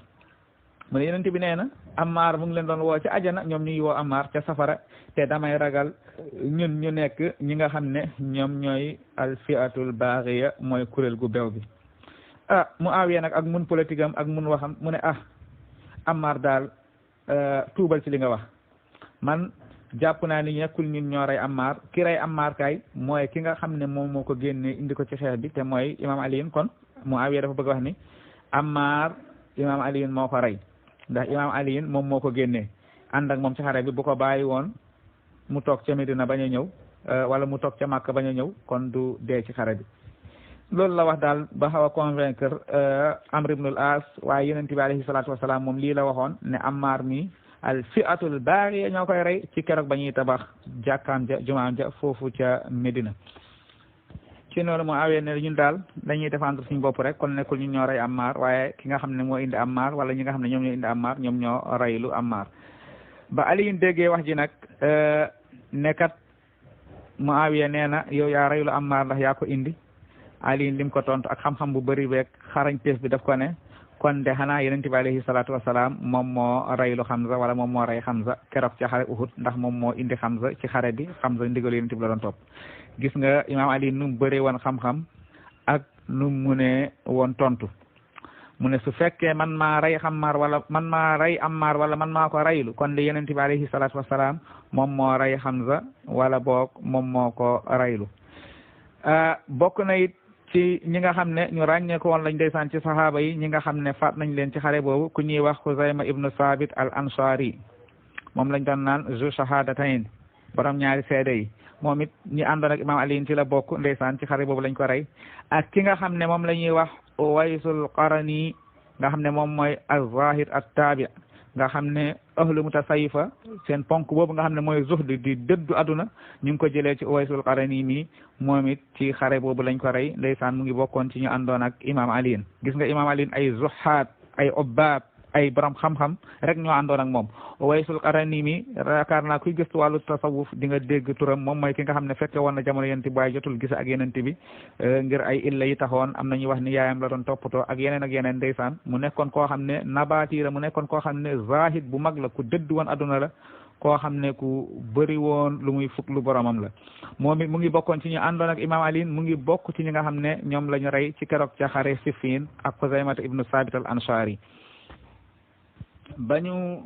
mu ne yonent bi nee na Ammar mu ngi leen doon woo ci ajana ñoom ñu ngi woo Ammar ca safara te damay ragal ñun ñu nekk ñi nga xam ne ñoom ñooy al fi'atul baghiya mooy kuréel gu bew bi Muawiya nag ak mun politique am ak mun waxam mu ne Ammar daal tuubal ci li nga wax man jàpp naa ni nekkul ñun ñoo rey Ammar ki rey Ammar kay mooy ki nga xam ne moom moo ko génne indi ko ci xeex bi te mooy imam aliyin kon Muawiya dafa bëgg wax ni Ammar imam aliyin moo ko rey ndax imam aliyin moom moo ko génnee ànd ak moom ci xare bi bu ko bàyyi woon mu toog ca Medina bañ a ñëw wala mu toog ca Makka bañ a ñëw kon du dee ci xare bi loolu la wax daal ba xaw a convaincre Amr ibnul As waaye yonent bi alayhi salaatu wasalaam moom lii la waxoon ne Ammar mi al fi'atul baghiya ñoo koy rey ci keroog ba ñuy tabax jàkkaam ja jumaam ja foofu ca Medina ci noonu moo awee ne ñun daal dañuy défendre suñu bopp rek kon nekkul ñun ñoo rey Ammar waaye ki nga xam ne moo indi Ammar wala ñi nga xam ne ñoom ñoo indi Ammar ñoom ñoo reylu Ammar ba Aliyu déggee wax ji nag nekkat Muawiya nee na yow yaa reylu Ammar ndax yaa ko indi Aliyu lim ko tontu ak xam-xam bu bëri beeg xarañteef bi daf ko ne kon de xanaa yonent bi alayhi salaatu wasalaam moom moo reylu Hamza wala moom moo rey Hamza keroog ci xare Uhud ndax moom moo indi Hamza ci xare bi Hamza ndigal yonent bi la doon topp gis nga imaam Ali nu mu bëree woon xam-xam ak nu mu ne woon tontu mu ne su fekkee man maa rey Ammar wala man maa rey Ammar wala man maa ko reylu kon de yonent bi alayhi salaatu wasalaam moom moo rey Hamza wala boog moom moo ko reylu bokk na it ci ñi nga xam ne ñu ràññee ko woon lañ ndeysaan ci saxaaba yi ñi nga xam ne faat nañ leen ci xare boobu ku ñuy wax Xuzayma ibnu Sabit al Ansari moom lañ doon naan zu shahadatayn borom ñaari seede yi moom it ñi àndoon ak imam Ali ci la bokk ndeysaan ci xare boobu lañ ko rey ak ki nga xam ne moom la ñuy wax Uwaysul Qarani nga xam ne moom mooy az-Zahid at-Tabi nga xam ne ahlu mutasayifa seen ponk boobu nga xam ne mooy zuhd di dëddu aduna ñu ngi ko jëlee ci Uwaysul Qarani mi moom it ci xare boobu lañ ko rey ndeysaan mu ngi bokkoon ci ñu àndoon ak imam Ali gis nga imam Ali ay zuhaat ay obbaab ay borom xam-xam rek ñoo àndoon ak moom Uwaysul Qarani mi yaakaar naa kuy gëstu wàllu tasawuf di nga dégg turam moom mooy ki nga xam ne fekke woon na jamono yonent bi waaye jotul gis ak yonent bi ngir ay illa yi taxoon am na ñuy wax ni yaayam la doon toppatoo ak yeneen ndeysaan mu nekkoon koo xam ne nabaatiira mu nekkoon koo xam ne zahid bu mag la ku dëdd woon adduna la koo xam ne ku bëri woon lu muy fukk lu boromam la moom it mu ngi bokkoon ci ñu àndoon ak imam Ali mu ngi bokk ci ñi nga xam ne ñoom la ñu rey ci keroog ca xare Siffin ak Xuzaymata ibnu Sabit al Ansari bañu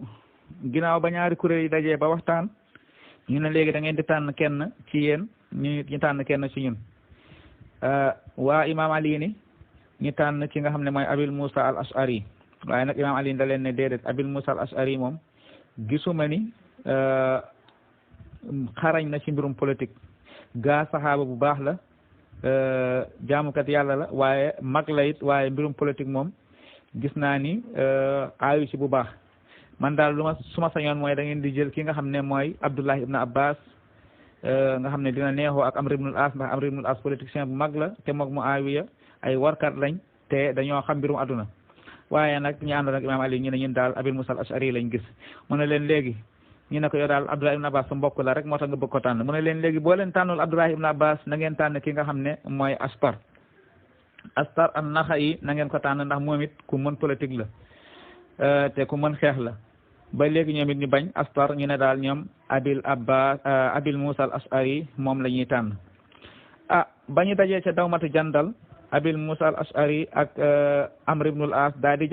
ginnaaw ba ñaari kuréel yi dajee ba waxtaan ñu ne léegi da ngeen di tànn kenn ci yéen ñu tànn kenn ci ñun waa imam Ali ni ñu tànn ci nga xam ne mooy Abil Musa al Ash'ari waaye nag imam Ali da leen ne déedéet Abil Musa al Ash'ari moom gisuma ni xarañ na ci mbirum politique gaa saxaaba bu baax la jaamukat yàlla la waaye mag la it waaye mbirum politique moom gis naa ni aayu ci bu baax man daal su ma sañoon mooy da ngeen di jël ki nga xam ne mooy Abdullah ibn Abbas nga xam ne dina neexoo ak Amr ibnul As ndax Amr ibnul As politicien bu mag la te moog Muawiya ay warkat lañ te dañoo xam mbirum àdduna waaye nag ñu àndoon ak Imam Ali ñu ne ñun daal Abil Musa al Ashari lañ gis mu ne leen léegi ñu ne ko yow daal Abdullah ibn Abbas sa mbokk la rek moo tax nga bëgg ko tànn mu ne leen léegi boo leen tànnul Abdullah ibn Abbas na ngeen tànn ki nga xam ne mooy Astar an-Naxa'i na ngeen ko tànn ndax moom it ku mën politique la te ku mën xeex la ba léegi ñoom it ñu bañ Astar ñu ne daal ñoom Abil Musa al Ashari moom la ñuy tànn ba ñu dajee ca dawmatu jandal Abil Musa al Ashari ak Amr ibnul As daal di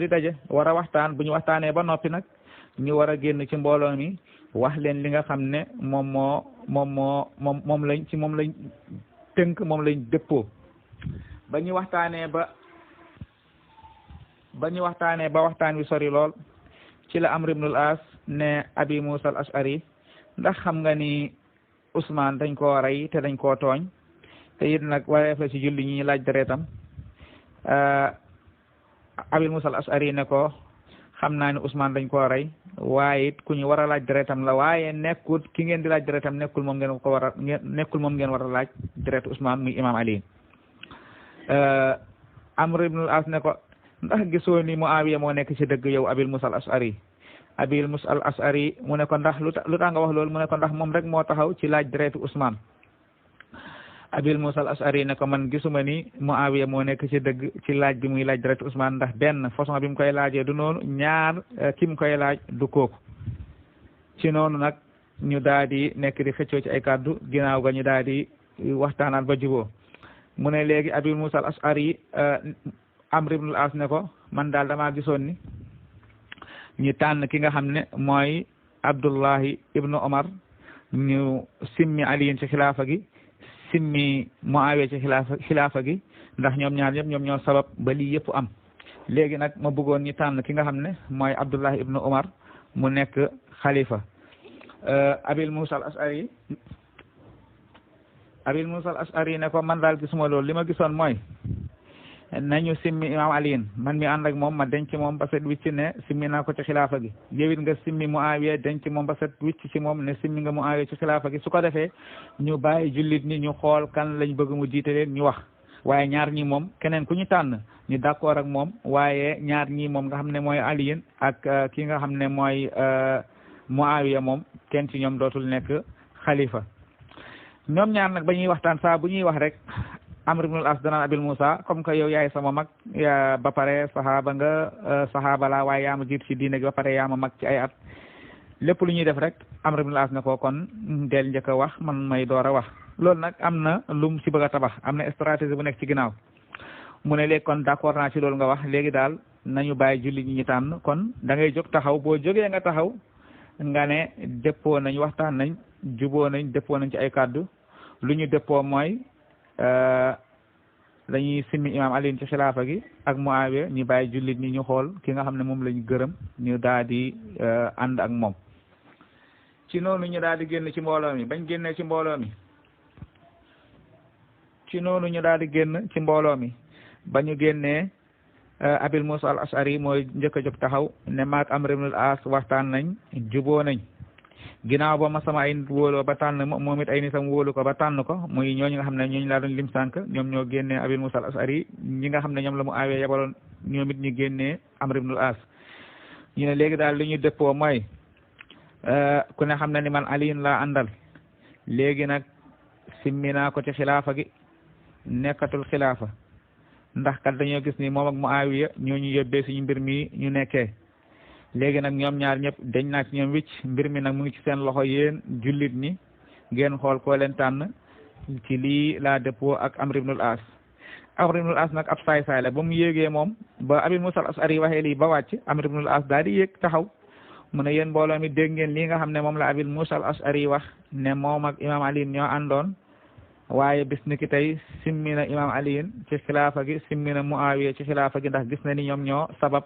daje war a waxtaan bu ñu waxtaanee ba noppi nag ñu war a génn ci mbooloo mi wax leen li nga xam ne moom lañ tënk moom lañ dëppoo ba ñu waxtaanee ba waxtaan wi sori lool ci la Amr ibnul As ne Abi Musa al Ashari ndax xam nga ni Ousmane dañ koo rey te dañ koo tooñ te it nag wareef la ci julli ñi laaj deretam Abi Musa al Ashari ne ko xam naa ni Ousmane dañ koo rey waaye it ku ñu war a laaj deretam la waaye nekkul ki ngeen di laaj deretam nekkul moom ngeen war a laaj deretu Ousmane muy Imam Ali Amr ibnul As ne ko ndax gisoo ni Muawiya moo nekk ci dëgg yow Abil Musa al Ashari Abil Musa al Ashari mu ne ko ndax lu tax nga wax loolu mu ne ko ndax moom rek moo taxaw ci laaj deretu Ousmane Abil Musa al Ashari ne ko man gisuma ni Muawiya moo nekk ci dëgg ci laaj bi muy laaj deretu Ousmane ndax benn façon bi mu koy laajee du noonu ñaar ki mu koy laaj du kooku ci noonu nag ñu daal di nekk di xëccoo ci ay kàddu ginnaaw ga ñu daal di waxtaanaat ba juboo mu ne léegi Abil Musa al Ashari Amr ibnul As ne ko man daal damaa gisoon ni ñu tànn ki nga xam ne mooy Abdullahi ibnu Omar ñu simmi aliyin ci xilaafa gi simmi Muawiya ci xilaafa gi ndax ñoom ñaar ñëpp ñoom ñoo sabab ba lii yëpp am léegi nag ma bëggoon ñu tànn ki nga xam ne mooy Abdullahi ibnu Omar mu nekk xalifa Abil Musa al Ashari ne ko man daal gisuma loolu li ma gisoon mooy nañu simmi Imam Aliyin man mi ànd ak moom ma denc moom ba set wicc ne simmi naa ko ci xilaafa gi yowit nga simmi Muawiya denc moom ba set wicc ci moom ne simmi nga Muawiya ci xilaafa gi su ko defee ñu bàyyi jullit ñi ñu xool kan lañ bëgg mu jiite leen ñu wax waaye ñaar ñi moom keneen ku ñu tànn ñu d'accord ak moom waaye ñaar ñi moom nga xam ne mooy Aliyin ak ki nga xam ne mooy Muawiya moom kenn ci ñoom dootul nekk xalifa ñoom ñaar nag ba ñuy waxtaan saa bu ñuy wax rek Amr ibnul As danaan Abil Musa comme que yow yaay sama mag ba pare saxaaba la waaye yaa ma jiitu ci diine gi ba pare yaa ma mag ci ay at lépp lu ñuy def rek Amr ibnul As ne ko kon del njëkk a wax man may door a wax loolu nag am na lum ci bëgg a tabax am na stratégie bu nekk ci ginnaaw mu ne léegi kon d'accord naa ci loolu nga wax léegi daal nañu bàyyi julli ñi ñu tànn kon da ngay jóg taxaw boo jógee nga taxaw nga ne dëppoo nañ waxtaan nañ juboo nañ dëppoo nañ ci ay kàddu lu ñu dëppoo mooy dañuy simmi Imam Ali ci xilaafa gi ak Muawiya ñu bàyyi jullit ñi ñu xool ki nga xam ne moom lañ gërëm ñu daal di ànd ak moom ci noonu ñu daal di génn ci mbooloo mi bañ génnee ci mbooloo mi ci noonu ñu daal di génn ci mbooloo mi ba ñu génnee Abil Musa al Ashari mooy njëkk a jóg taxaw ne maak Amr ibnul As waxtaan nañ juboo nañ ginnaaw ba ma sama ay nit wóoloo ba tànn moom it ay nitam wóolu ko ba tànn ko muy ñooñu nga xam ne ñooñu laa doon lim sànq ñoom ñoo génnee Abil Musa al Ashari ñi nga xam ne ñoom la Muawiya yabaloon ñoom it ñu génnee Amr ibnul As ñu ne léegi daal li ñu dëppoo mooy ku ne xam ne ni man aliyin laa àndal léegi nag simmi naa ko ci xilaafa gi nekkatul xilaafa ndax kat dañoo gis ni moom ak Muawiya ñoo ñu yóbbee suñu mbir mi ñu nekkee léegi nag ñoom ñaar ñëpp dañ naa ci ñoom wicc mbir mi nag mu ngi ci seen loxo yéen jullit ñi ngeen xool koo leen tànn ci lii laa dëppoo ak Amr ibnul As Amr ibnul As nag ab saay-saay la ba mu yéegee moom ba Abil Musa al Ashari waxee lii ba wàcc Amr ibnul As daal di yéeg taxaw mu ne yéen mbooloo mi dégg ngeen lii nga xam ne moom la Abil Musa al Ashari wax ne moom ak Imam Ali ñoo àndoon waaye bis ni ki tey simmi na Imam Ali ci xilaafa gi simmi na Muawiya ci xilaafa gi ndax gis na ni ñoom ñoo sabab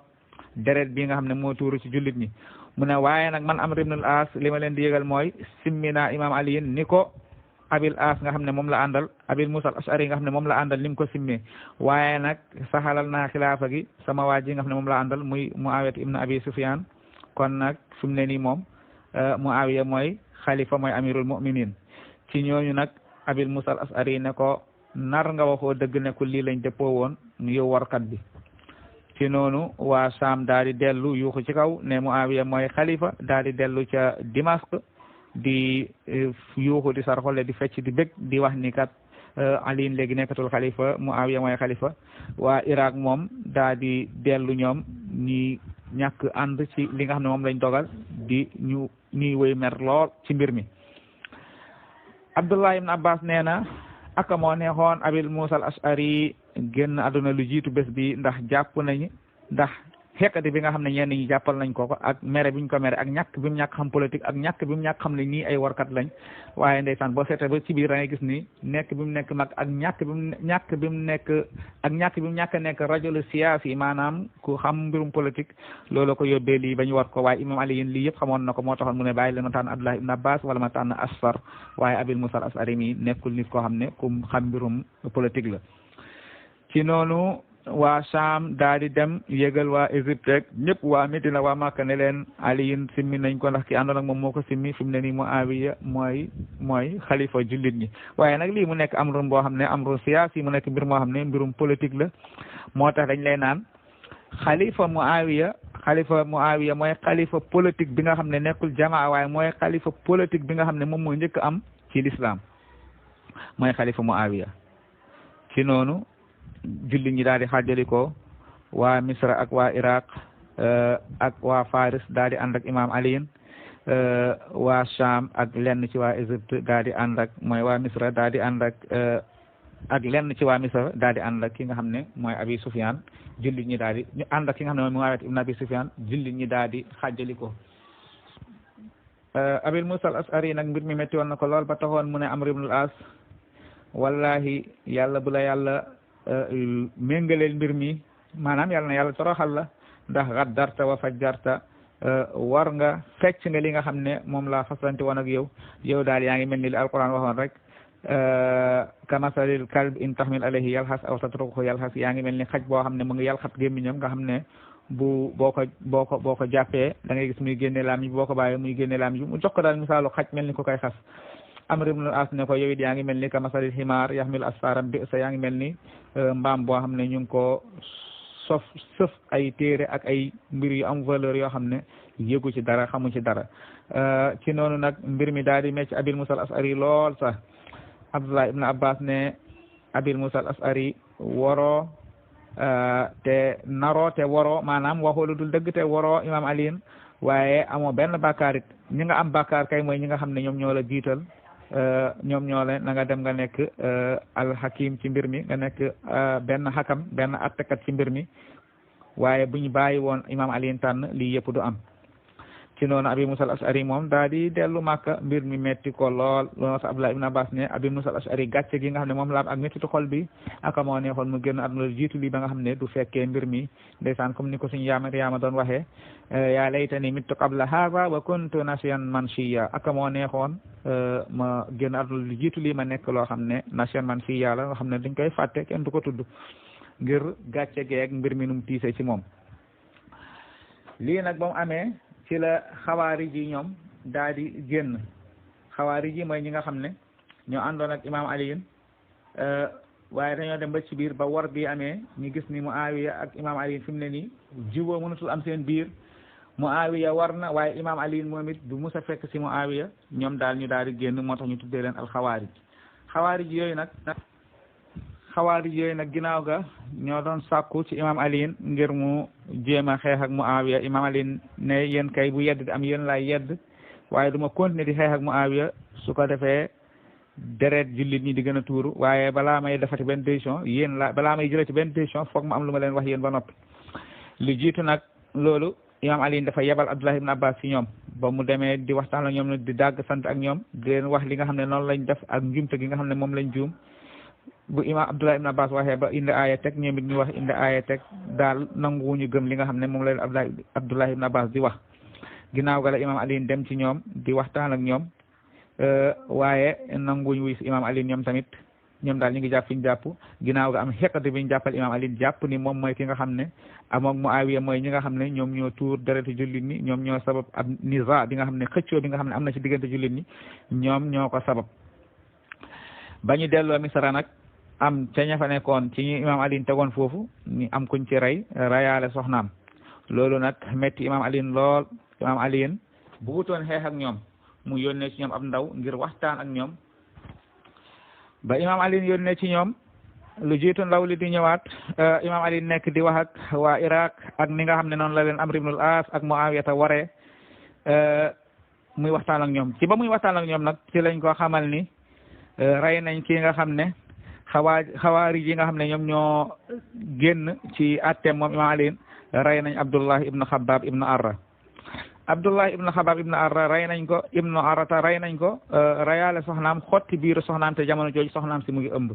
deret bi nga xam ne moo tuuru ci jullit ñi mu ne waaye nag man Amr ibnul As li ma leen di yëgal mooy simmi naa Imam Ali ni ko Abil As nga xam ne moom la àndal Abil Musa al Ashari nga xam ne moom la àndal ni mu ko simmee waaye nag saxalal naa xilaafa gi sama waa ji nga xam ne moom la àndal muy Muawiya ibn Abi Sufyan kon nag fi mu ne nii moom Muawiya mooy xalifa mooy amirul mu'minin ci ñooñu nag Abil Musa al Ashari ne ko nar nga waxoo dëgg ne ko lii lañ dëppoo woon yow warkat bi. ci noonu waa Saam daal di dellu yuuxu ci kaw ne Muawiya mooy xalifa daal di dellu ca Dimask di yuuxu di sarxole di fecc di bég di wax ni kat Ali léegi nekkatul xalifa Muawiya mooy xalifa. waa Irak moom daal di dellu ñoom ñi ñàkk ànd ci li nga xam ne moom lañ dogal di ñuy wéy mer lool ci mbir mi. Abdullah ibn Abbas nee na aka moo neexoon Abil Musa al Ashari génn àdduna lu jiitu bés bi ndax jàpp nañu ndax xekkati bi nga xam ne ñenn ñi jàppal nañ ko ak mere biñ ko mere ak ñàkk bi mu ñàkk xam politique ak ñàkk bi mu ñàkk xam ne ñii ay warkat lañ. waaye ndeysaan boo seetee ba ci biir da ngay gis ni nekk bi mu nekk mag ak ñàkk bi mu ñàkk bi mu nekk ak ñàkk bi mu ñàkk nekk rajulu siyaasi maanaam ku xam mbirum politique loolu ko yóbbee lii ba ñu war ko. waaye imam Ali yéen lii yëpp xamoon na ko moo taxoon mu ne bàyyi leen ma tànn Abdullah ibn Abbas wala ma tànn Asfar waaye Abil Musa al Ashari mi nekkul nit koo xam ne ku xam mbirum politique la. ci noonu waa Saam daal di dem yëgal waa Égypte rek ñëpp waa Medina waa Makka ne leen aliyin simmi nañ ko ndax ki àndoon ak moom moo ko simmi fi mu ne nii Muawiya mooy xalifa jullit ñi. waaye nag lii mu nekk amrum boo xam ne amru siyaasi mu nekk mbir moo xam ne mbirum politique la moo tax dañ lay naan xalifa Muawiya mooy xalifa politique bi nga xam ne nekkul jamaa waaye mooy xalifa politique bi nga xam ne moom mooy njëkk am ci l'islam mooy xalifa Muawiya. ci noonu jullit ñi daal di xaajali ko waa Misra ak waa Iraq ak waa Faris daal di ànd ak imam aliyin waa Sham ak lenn ci waa Égypte daal di ànd ak mooy waa Misra daal di ànd ak lenn ci waa Misra daal di ànd ak ki nga xam ne mooy Abi Sufyan jullit ñi daal di ñu ànd ak ki nga xam ne mooy Muawiya ibn Abi Sufyan jullit ñi daal di xaajali ko. Abil Musa al Ashari nag mbir mi métti woon na ko lool ba taxoon mu ne Amr ibn al As wallahi yàlla bu la yàlla méngaleel mbir mi maanaam yàlla na yàlla toroxal la ndax gaddarta wa fajjarta war nga fecc nga li nga xam ne moom laa fasanti woon ak yow daal yaa ngi mel ni li alquran waxoon rek kamasalil kalb in tahmil alayhi yalxas aw tatrukuhu yalxas yaa ngi mel ni xaj boo xam ne mu ngi yalxat gémmiñam nga xam ne boo ko jàppee da ngay gis muy génne laam yi boo ko bàyyee muy génne laam yi mu jox ko daal misaalu xaj mel ni ko koy xas. Amr ibn al-As ne ko yow it yaa ngi mel ni ka masalil ximaar yaxmil asfaram bi sa yaa ngi mel ni mbaam boo xam ne ñu ngi ko sëf ay téere ak ay mbir yu am valeur yoo xam ne yëgu ci dara xamu ci dara. ci noonu nag mbir mi daal di mecc Abil Musa al Ashari lool sax Abdullah ibn Abbas ne Abil Musa al Ashari waroo te naroo te waroo maanaam waxoo lu dul dëgg te waroo imam aliyin waaye amoo benn bàkkaar it ñi nga am bàkkaar kay mooy ñi nga xam ne ñoom ñoo la jiital ñoom ñoo leen na nga dem nga nekk alhakim ci mbir mi nga nekk benn xakam benn attekat ci mbir mi waaye bu ñu bàyyi woon imam aliyin tànn lii yëpp du am. ci noonu Abi Musa al Ashari moom daal di dellu Màkka mbir mi metti ko lool loolu sax Abdullah ibn Abbas ne Abi Musa al Ashari gàcce gi nga xam ne moom la am ak mettitu xol bi aka moo neexoon mu génn àdduna jiitu lii ba nga xam ne du fekkee mbir mi ndeysaan comme ni ko suñu yaama doon waxee yaa laytani mittu qabla haza wa kuntu nasiyan mansiya aka moo neexoon ma génn àdduna lu jiitu lii ma nekk loo xam ne nasiyan mansiya la nga xam ne dañ koy fàtte kenn du ko tudd ngir gàcce geeg mbir mi num tiisee ci moom. lii nag ba mu amee ci la xawaarij yi ñoom daal di génn xawaarij yi mooy ñi nga xam ne ñoo àndoon ak imam aliyin waaye dañoo dem ba ci biir ba war bi amee ñu gis ni Muawiya ak imam aliyin fi mu ne nii juboo mënatul am seen biir Muawiya war na waaye imam aliyin moom it du mus a fekk si Muawiya ñoom daal ñu daal di génn moo tax ñu tuddee leen alxawaarij xawaarij yooyu nag ginnaaw ga ñoo doon sàkku ci imam aliyin ngir mu jéem a xeex ak Muawiya imam aliyin ne yéen kay bu yedd di am yéen laay yedd waaye du ma continuer di xeex ak Muawiya su ko defee deret jullit ñi di gën a tuuru waaye balaa may defati benn décision balaa may jëlati benn décision foog ma am lu ma leen wax yéen ba noppi. lu jiitu nag loolu imam aliyin dafa yebal Abdullah ibn Abbas ci ñoom ba mu demee di waxtaan ak ñoom di dàgg sant ak ñoom di leen wax li nga xam ne noonu lañ def ak njumte gi nga xam ne moom lañ juum. bu imam Abdullah ibn Abbas waxee ba indi aaya teg ñoom it ñu wax indi aaya teg daal nanguwuñu gëm li nga xam ne moom la Abdullah ibn Abbas di wax ginnaaw ga la imam Ali dem ci ñoom di waxtaan ak ñoom waaye nanguwuñu wuy si imam Ali ñoom tamit ñoom daal ñu ngi jàpp fi ñu jàpp ginnaaw ga am xeqati bi ñu jàppal imam Ali jàpp ni moom mooy ki nga xam ne amoog Muawiya mooy ñi nga xam ne ñoom ñoo tuur deretu jullit ñi ñoom ñoo sabab ab niza bi nga xam ne xëccoo bi nga xam ne am na ci diggante jullit ñi ñoom ñoo ko sabab ba ñu delloo Misra nag am ca ña fa nekkoon ci ñi imam Ali tegoon foofu ni am kuñ ci rey rayaale soxnaam loolu nag metti imam Ali lool. imam Ali bu wutoon xeex ak ñoom mu yónnee ci ñoom ab ndaw ngir waxtaan ak ñoom ba imam Ali yónnee ci ñoom lu jiitu ndaw li di ñëwaat imam Ali nekk di wax ak waa Iraq ak ni nga xam ne noonu la leen Amr ibnul As ak Muawiyata waree muy waxtaan ak ñoom ci ba muy waxtaan ak ñoom nag ci lañ ko xamal ni rey nañ ki nga xam ne xawaari yi nga xam ne ñoom ñoo génn ci atteem moom imam Ali rey nañ Abdullah ibnu Xabaab ibnu Arra Abdullah ibnu Xabaab ibnu Arra rey nañ ko ibnu Arata rey nañ ko rayaale soxnaam xotti biiru soxnaam te jamono jooju soxnaam si mu ngi ëmb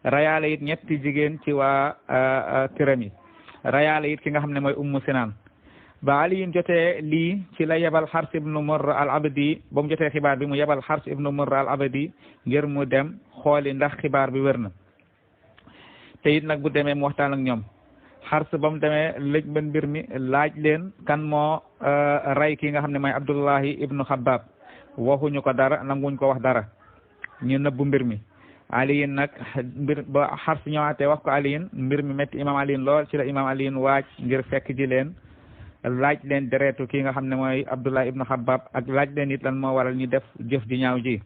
rayaale it ñetti jigéen ci waa këram yi rayaale it ki nga xam ne mooy Ummu Sinaan ba Ali jotee lii ci la yebal Xars ibnu Murra al Abdi ba mu jotee xibaar bi mu yebal Xars ibnu Murra al Abdi ngir mu dem xooli ndax xibaar bi wér na te it nag bu demee mu waxtaan ak ñoom Xars ba mu demee lëj ba mbir mi laaj leen kan moo rey ki nga xam ne mooy Abdullahi ibnu Xabaab waxuñu ko dara nanguñ ko wax dara ñu nëbbu mbir mi aliyin nag mbir ba Xars ñëwaatee wax ko aliyin mbir mi métti imam aliyin lool ci la imam aliyin waaj ngir fekk ji leen laaj leen deretu ki nga xam ne mooy Abdullah ibnu Xabaab ak laaj leen it lan moo waral ñu def jëf ji ñaaw ji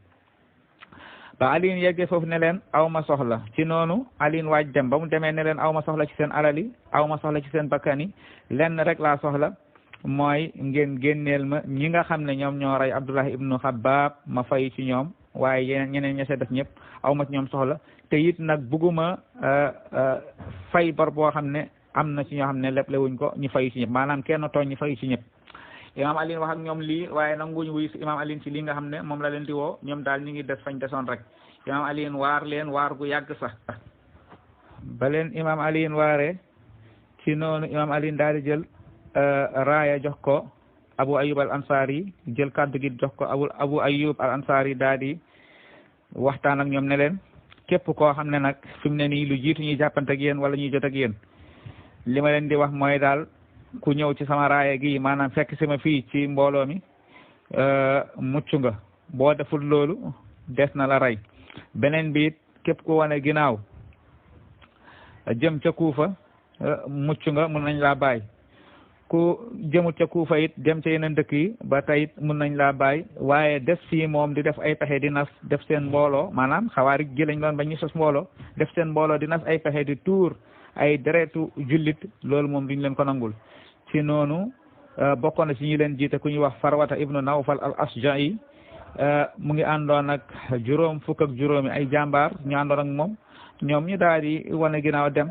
ba aliyin yeggee foofu ne leen aw ma soxla ci noonu aliyin waaj dem ba mu demee ne leen aw ma soxla ci seen alali aw ma soxla ci seen bakkani lenn rek laa soxla mooy ngeen génneel ma ñi nga xam ne ñoom ñoo rey Abdullah ibnu Xabaab ma fay ci ñoom waaye yeneen ñeneen ña def ñëpp aw ma ci ñoom soxla te it nag bugguma fay bor boo xam ne am na ci ñoo xam ne lépp lewuñ ko ñu fay ci ñëpp maanaam kenn tooñ ñu fay ci ñëpp imam Ali wax ak ñoom lii waaye nanguñ wuy si imam Ali ci lii nga xam ne moom la leen di woo ñoom daal ñu ngi des fañ desoon rek imam Ali waar leen waar gu yàgg sax ba leen imam Ali waaree ci noonu imam Ali daal di jël raaya jox ko Abu Ayyub al Ansari jël kàddu gi jox ko Abu Ayyub al Ansari daal di waxtaan ak ñoom ne leen képp koo xam ne nag fi mu ne nii lu jiitu ñuy jàppante ak yéen wala ñuy jot ak yéen li ma leen di wax mooy daal ku ñëw ci sama raaya gi maanaam fekk si ma fii ci mbooloo mi mucc nga boo deful loolu des na la rey beneen bi it képp ku wane ginnaaw jëm ca Kuufa mucc nga mun nañ laa bàyyi ku jëmut ca Kuufa it dem ca yeneen dëkk yi ba tey it mun nañ laa bàyyi waaye def fii moom di def ay pexe di nas def seen mbooloo maanaam xawaari gi lañ doon ba ñu sos mbooloo def seen mbooloo di nas ay pexe di tuur ay deretu jullit loolu moom duñ leen ko nangul ci noonu bokkoon na ci ñi leen jiite ku ñuy wax Farwata ibnu Nawfal al Asja'i mu ngi àndoon ak fukk ak juróomi ay jàmbaar ñu àndoon ak moom ñoom ñu daal di wane ginnaaw dem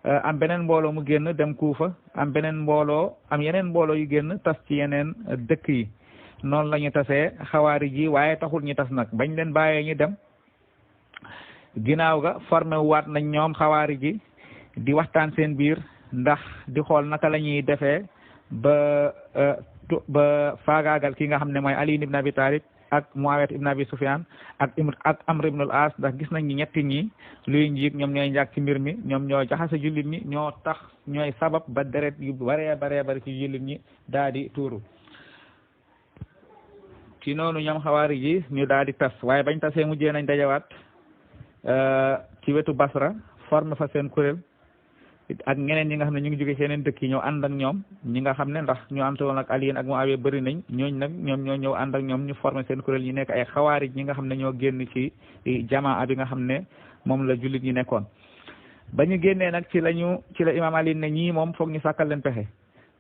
am beneen mbooloo mu génn dem Kuufa am beneen mbooloo am yeneen mbooloo yu génn tas ci yeneen dëkk yi noonu la ñu tasee xawaari ji waaye taxul ñu tas nag bañ leen bàyyee ñu dem ginnaaw ga formé waat nañ ñoom xawaari ji di waxtaan seen biir ndax di xool naka la ñuy defee ba faagaagal ki nga xam ne mooy Ali ibn Abi Talib ak Muawiyah ibn Abi Sufyan ak Amr ibn al-As ndax gis nañ ni ñetti ñi luy njiit ñoom ñooy njàkk ci mbir mi ñoom ñoo jaxase jullit ñi ñoo tax ñooy sabab ba deret yu baree bari ci jullit ñi daal di tuuru ci noonu ñoom xawaari ji ñu daal di tas waaye bañ tasee mujjee nañ dajawaat ci wetu Basra forme fa seen kuréel ak ñeneen ñi nga xam ne ñu ngi jóge seeneen dëkk yi ñëw ànd ak ñoom ñi nga xam ne ndax ñu am woon ak Ali ak Muawiya bëri nañ ñooñ nag ñoom ñoo ñëw ànd ak ñoom ñu formé seen kuréel ñi nekk ay xawaarij ñi nga xam ne ñoo génn ci jamaa bi nga xam ne moom la jullit ñi nekkoon ba ñu génnee nag ci la imam Ali ne ñii moom foog ñu sàkkal leen pexe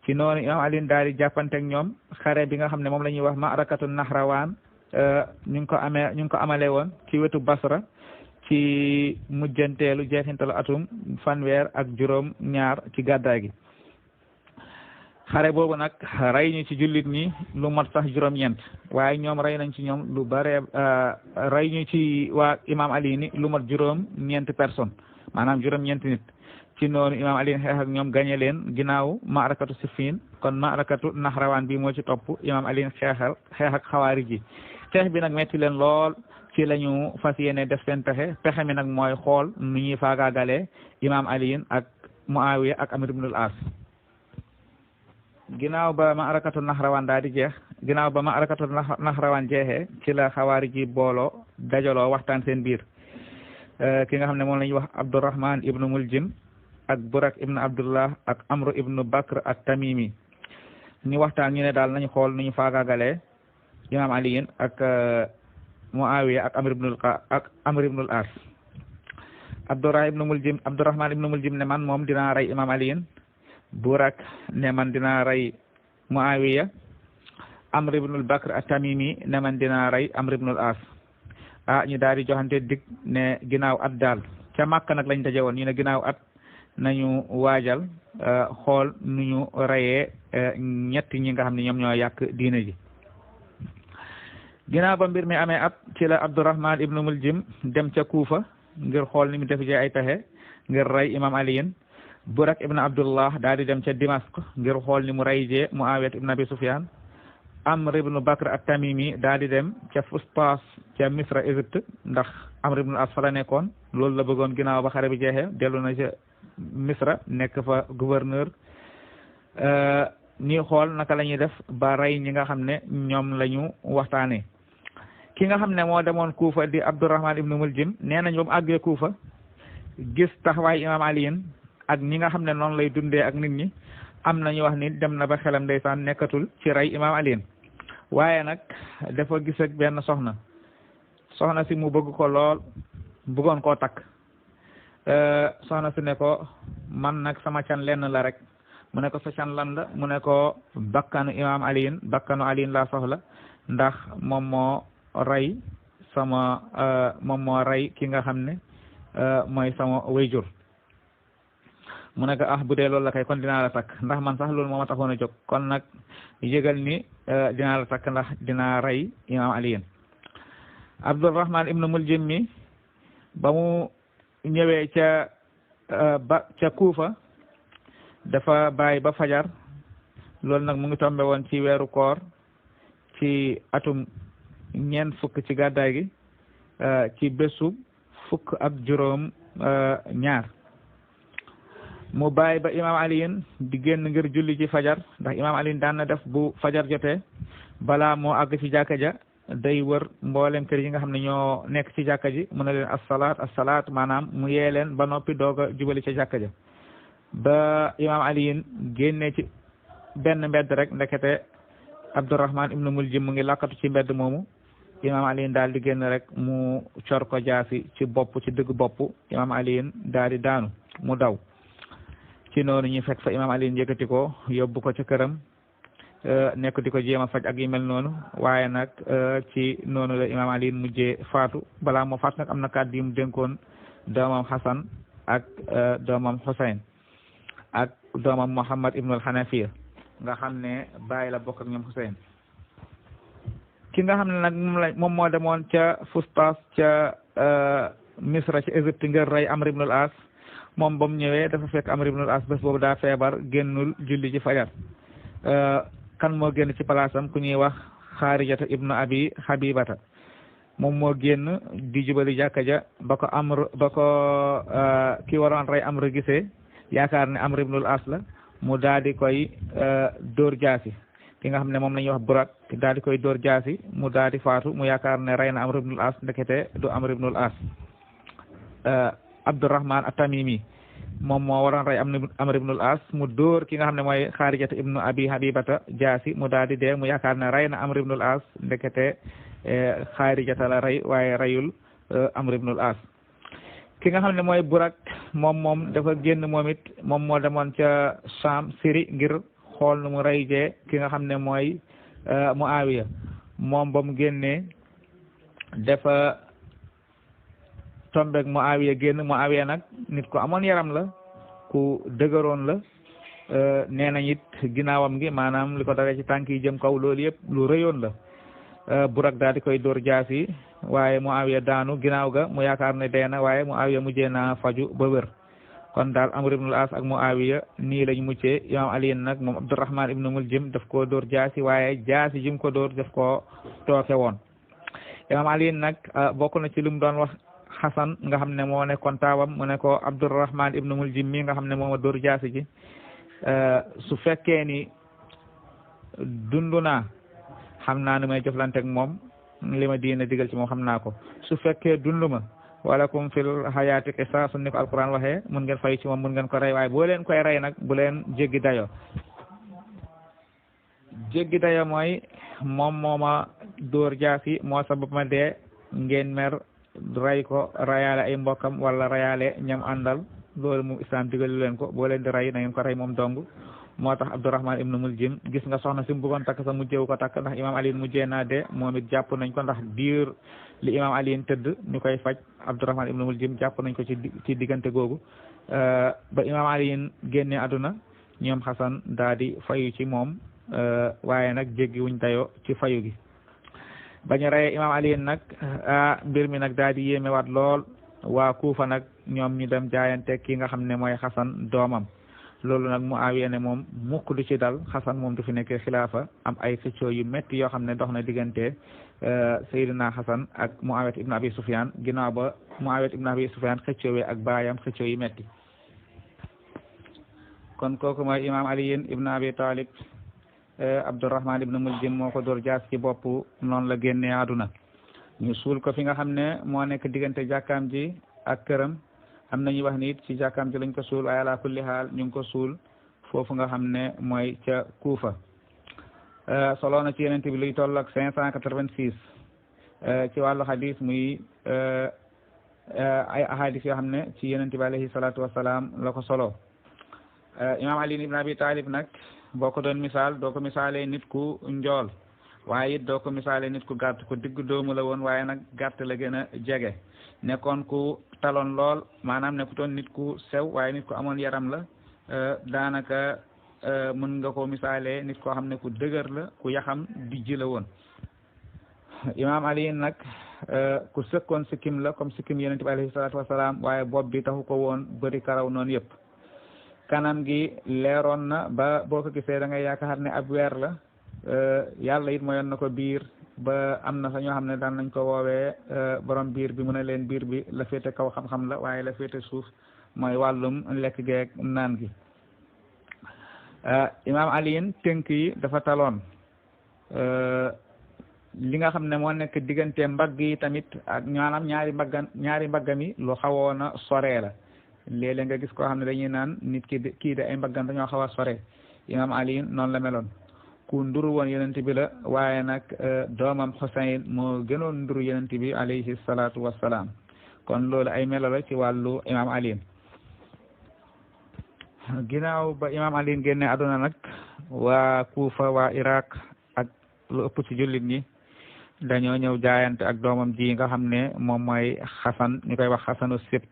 ci noonu imam Ali daal di jàppante ak ñoom xare bi nga xam ne moom la ñuy wax ma'rakatu Nahrawaan ñu ngi ko amalee woon ci wetu Basra ci mujjanteelu jeexintalu atum fanweer ak juróom ñaar ci gàddaay gi xare boobu nag rey ñu ci jullit ñi lu mat sax juróom-ñeent waaye ñoom rey nañ ci ñoom lu bare rey ñu ci waa imam Ali ni lu mat juróom-ñeenti personne maanaam juróom-ñeenti nit ci noonu imam Ali xeex ak ñoom gañe leen ginnaaw maarakatu Siffin kon maarakatu Nahrawaan bi moo ci topp imam Ali xeex ak xawaari ji xeex bi nag metti leen lool ci lañu fas yéene def seen pexe mi nag mooy xool nu ñuy faagaagalee imam Ali ak Muawiya ak Amr ibn al-As ginnaaw ba maarakatu Nahrawaan daal di jeex ginnaaw ba maarakatu Nahrawaan jeexee ci la xawaari ji booloo dajaloo waxtaan seen biir ki nga xam ne moom la ñuy wax Abdurrahman ibnu Muljim ak Burak ibnu Abdullah ak Amru ibnu Bakr at-Tamimi ñu waxtaan ñu ne daal nañu xool nu ñu faagaagalee imam aliyin ak Muawiya ak Amr ibnul As. Abdurrahman ibnu Muljim ne man moom dinaa rey imam aliyin. Burak ne man dinaa rey Muawiya. Amr ibnul Bakr at-Tamimi ne man dinaa rey Amr ibnul As. ñu daal di joxante dig ne ginnaaw at daal ca Makka nag lañ daje woon ñu ne ginnaaw at nañu waajal xool nu ñu reyee ñett ñi nga xam ne ñoom ñoo yàq diina ji. ginnaaw ba mbir mi amee at ci la Abdurrahman ibnu Muljim dem ca Kuufa ngir xool ni mu def ay pexe ngir rey imam aliyin. Burak ibnu Abdullah daal di dem ca Dimashq ngir xool ni mu rey jee Muawiyat ibnu Abi Sufyan. Amr ibnu Bakr at-Tamimi daal di dem ca Fustas ca Misra Égypte ndax Amr ibnu As fa la nekkoon loolu la bëggoon ginnaaw ba xare bi jeexee dellu na ca Misra nekk fa gouverneur ñi xool naka la ñuy def ba rey ñi nga xam ne ñoom la ñu waxtaanee. ki nga xam ne moo demoon Kuufa di Abdurrahman ibnu Muljim nee nañ ba mu àggee Kuufa gis taxawaay imam aliyin ak ñi nga xam ne noonu lay dundee ak nit ñi am na ñu wax ni dem na ba xelam ndeysaan nekkatul ci rey imam aliyin waaye nag dafa gis ak benn soxna si mu bëgg ko lool bëggoon koo takk soxna si ne ko man nag sama can lenn la rek mu ne ko sa can lan la mu ne ko bakkanu imam aliyin bakkanu aliyin laa soxla ndax moom moo rey ki nga xam ne mooy sama wayjur mu ne ko bu dee loolu la kay kon dinaa la takk ndax man sax loolu moo ma taxoon a jóg kon nag yëgal ni dinaa la takk ndax dinaa rey imam aliyin. Abdurrahman ibnu Muljim mi ba mu ñëwee ca Kuufa dafa bàyyi ba fajar loolu nag mu ngi tombe woon ci weeru koor ci atum 40 ci gàddaay gi ci bésu 12 mu bàyyi ba imam aliyin di génn ngir julli ci fajar ndax imam aliyin daan na def bu fajar jotee balaa moo àgg ci jàkka ja day wër mboolem kër yi nga xam ne ñoo nekk ci jàkka ji mu ne leen assalaat maanaam mu yee leen ba noppi doog a jubali ca jàkka ja ba imam aliyin génnee ci benn mbedd rek ndekete Abdurrahman ibnu Muljim mu ngi lakkatu ci mbedd moomu imam aliyin daal di génn rek mu cor ko jaasi ci digg bopp imam aliyin daal di daanu mu daw ci noonu ñu fekk fa imam aliyin yëkkati ko yóbbu ko ca këram nekk di ko jéem a faj ak yu mel noonu waaye nag ci noonu la imam aliyin mujjee faatu balaa moo faatu nag am na kàddu yu mu dénkoon doomam Hasan ak doomam Husayn ak doomam Muhammad ibnul Hanafiya nga xam ne bàyyi la bokk ak ñoom Husayn ki nga xam ne nag moom moo demoon ca Fustas ca Misra ci Égypte ngir rey Amr ibnul As moom ba mu ñëwee dafa fekk Amr ibnul As bés boobu daa feebar génnul julli ci fajar kan moo génn ci palaasam ku ñuy wax Xaarijata ibnu Abi Habibata moom moo génn di jubali jàkka ja ba ko ki waroon rey Amr gisee yaakaar ne Amr ibnul As la mu daal di koy dóor jaasi ki nga xam ne moom la ñuy wax Burak daal di koy dóor jaasi mu daal di faatu mu yaakaar ne rey na Amr ibnul As ndekete du Amr ibnul As. Abdurrahman at-Tamimi moom moo waroon rey Amr ibnul As mu dóor ki nga xam ne mooy Xaarijata ibnu Abi Habibata jaasi mu daal di dee mu yaakaar ne rey na Amr ibnul As ndekete Xaarijata la rey waaye reyul Amr ibnul As. ki nga xam ne mooy Burak moom dafa génn moom it moom moo demoon ca Sham Syrie ngir xool nu mu rey jee ki nga xam ne mooy Muawiya moom ba mu génnee dafa tombeeg Muawiya génn Muawiya nag nit ko amoon yaram la ku dëgëroon la nee nañ it ginnaawam gi maanaam li ko daree ci tànk yi jëm kaw loolu yëpp lu rëyoon la Burak daal di koy dóor jaasi waaye Muawiya daanu ginnaaw ga mu yaakaar ne dee na waaye Muawiya mujjee naa faju ba wér kon daal Amr ibnul As ak Muawiya nii lañ muccee imam aliyin nag moom Abdurrahman ibnu Muljim daf koo dóor jaasi waaye jaasi jim ko dóor daf koo tooke woon imam aliyin nag bokk na ci lu mu doon wax Hasan nga xam ne moo nekkoon taawam mu ne ko Abdurrahman ibnu Muljim mi nga xam ne mooma dóor jaasi ji su fekkee ni dundu naa xam naa ni may jëflanteeg moom li ma diine digal ci moom xam naa ko su fekkee dunduma walakum fil hayati qisasun ni ko alquran waxee mun ngeen fay ci moom mun ngeen ko rey waaye boo leen koy rey nag bu leen jéggi dayo jéggi dayo mooy moom mooma dóor jaasi moo sabab ma dee ngeen mer rey ko rayaale ay mbokkam wala rayaale ñam àndal loolu moom islam digalu leen ko boo leen di rey na ngeen ko rey moom dong moo tax Abdurrahman ibnu Muljim gis nga soxna si mu bëggoon takk sa mujjewu ko takk ndax imam Ali mujjee naa de moom it jàpp nañ ko ndax diir li imam Ali tëdd ñu koy faj Abdurrahman ibnu Muljim jàpp nañ ko ci diggante googu ba imam Ali génne àdduna ñoom Xasan daa di fayu ci moom waaye nag jéggi wuñ dayoo ci fayu gi bañu reyee imam Ali nag mbir mi nag daa di yéemewaat lool waa Kuufa nag ñoom ñu dem jaayante ki nga xam ne mooy Xasan doomam loolu nag Muawiya ne moom mukk du ci dal Xasan moom du fi nekkee xilaafa am ay xëccoo yu métti yoo xam ne dox na diggante Seydina Xasan ak Muawiya ibn Abi Sufyan ginnaaw ba Muawiya ibn Abi Sufyan xëccoowee ak baayam xëccoo yu métti kon kooku mooy imam Ali ibn Abi Talib Abdurrahman ibn Muljim moo ko dóor jaas ci bopp noonu la génnee àdduna ñu suul ko fi nga xam ne moo nekk diggante jàkkaam ji ak këram am nañu wax ni it ci jàkkaam ji lañ ko suul waaye ala kulli xaal ñu ngi ko suul foofu nga xam ne mooy ca Kuufa solo na ci yeneen bi luy toll ak 586 ci wàllu xadis muy ay ahadis yoo xam ne ci yeneen bi alayhi salaatu wasalaam la ko solo imam Ali ibn Abi Talib nag boo ko doon misaal doo ko misaalee nit ku njool waaye it doo ko misaalee nit ku gàtt ku digg doomu la woon waaye nag gàtt la gën a jege nekkoon ku taloon lool maanaam nekkutoon nit ku sew waaye nit ku amoon yaram la daanaka mën nga ko misaalee nit koo xam ne ku dëgër la ku yaxam dijj la woon imam Ali nag ku sëkkoon sikkim la comme sikkim yonent bi alayhi salaatu wasalaam waaye bopp bi taxu ko woon bëri karaw noonu yëpp kanam gi leeroon na ba boo ko gisee da ngay yaakaar ne ab weer la yàlla it mayoon na ko biir ba am na sa ñoo xam ne daan nañ ko woowee borom biir bi mu ne leen biir bi la féete kaw xam-xam la waaye la féete suuf mooy wàllum lekk geeg naan gi imam aliyin tënk yi dafa taloon li nga xam ne moo nekk diggante mbagg yi tamit ak maanaam ñaari mbaggam yi lu xawoon a soree la léeg-léeg nga gis koo xam ne dañuy naan nit kii de ay mbaggam dañoo xaw a sore imam aliyin noonu la meloon ku nduru woon yonent bi la waaye nag doomam Xuseyn moo gënoon nduru yonent bi alayhi salaatu wassalaam kon loolu ay melo la ci wàllu imam Ali ginnaaw ba imam Ali génne àdduna nag waa Kuufa waa Iraq ak lu ëpp ci jullit ñi dañoo ñëw jaayante ak doomam ji nga xam ne moom mooy Xasan ñu koy wax Xasanu Sibt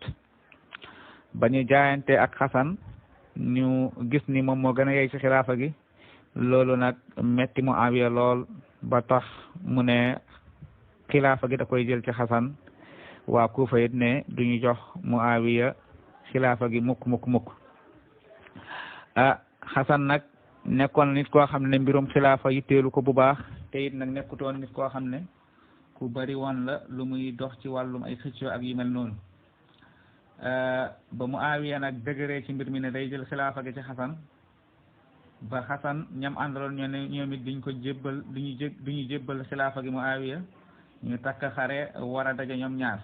ba ñu jaayante ak Xasan ñu gis ni moom moo gën a yey ci xilaafa gi loolu nag metti Muawiya lool ba tax mu ne xilaafa gi da koy jël ci Xasan waa Kuufa it ne duñu jox Muawiya xilaafa gi mukk Xasan nag nekkoon nit koo xam ne mbirum xilaafa yitteelu ko bu baax te it nag nekkutoon nit koo xam ne ku bari woon la lu muy dox ci wàllum ay xëccoo ak yu mel noonu ba Muawiya nag dëgëree ci mbir mi ne day jël xilaafa gi ci Xasan ba Xasan ñam àndaloon ñoo ne ñoom it duñ ko jébbal duñu jébbal xilaafa gi Muawiya ñu takk xare war a daje ñoom ñaar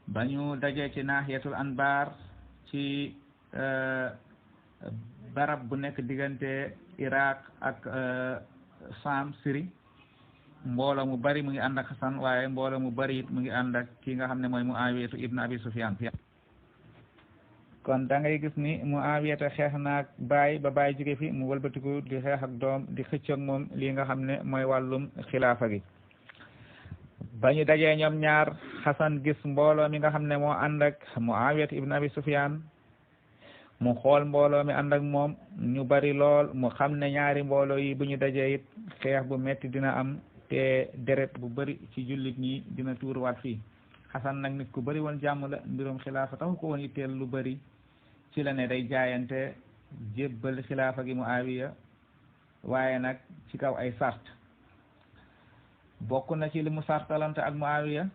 ba ñu dajee ci naahiyatul anbar ci barab bu nekk diggante Iraq ak Saam Syrie mbooloo mu bari mu ngi ànd ak Xasan waaye mbooloo mu bari it mu ngi ànd ak ki nga xam ne mooy Muawiyatu ibn Abi Sufyan kon da ngay gis ni Muawiyata xeex naag baay ba baay jóge fi mu wëlbatiku di xeex ak doom di xëccoog moom lii nga xam ne mooy wàllum xilaafa gi ba ñu dajee ñoom ñaar Xasan gis mbooloo mi nga xam ne moo ànd ak Muawiyata ibn Abi Sufyan mu xool mbooloo mi ànd ak moom ñu bari lool mu xam ne ñaari mbooloo yi bu ñu dajee it xeex bu metti dina am te deret bu bari ci jullit ñi dina tuuruwaat fii Xasan nag nit ku bari woon jàmm la mbirum xilaafa taxu ko woon itteel lu bari ci la ne day jaayante jébbal xilaafa gi Muawiya waaye nag ci kaw ay sart bokk na ci li mu sartalante ak Muawiya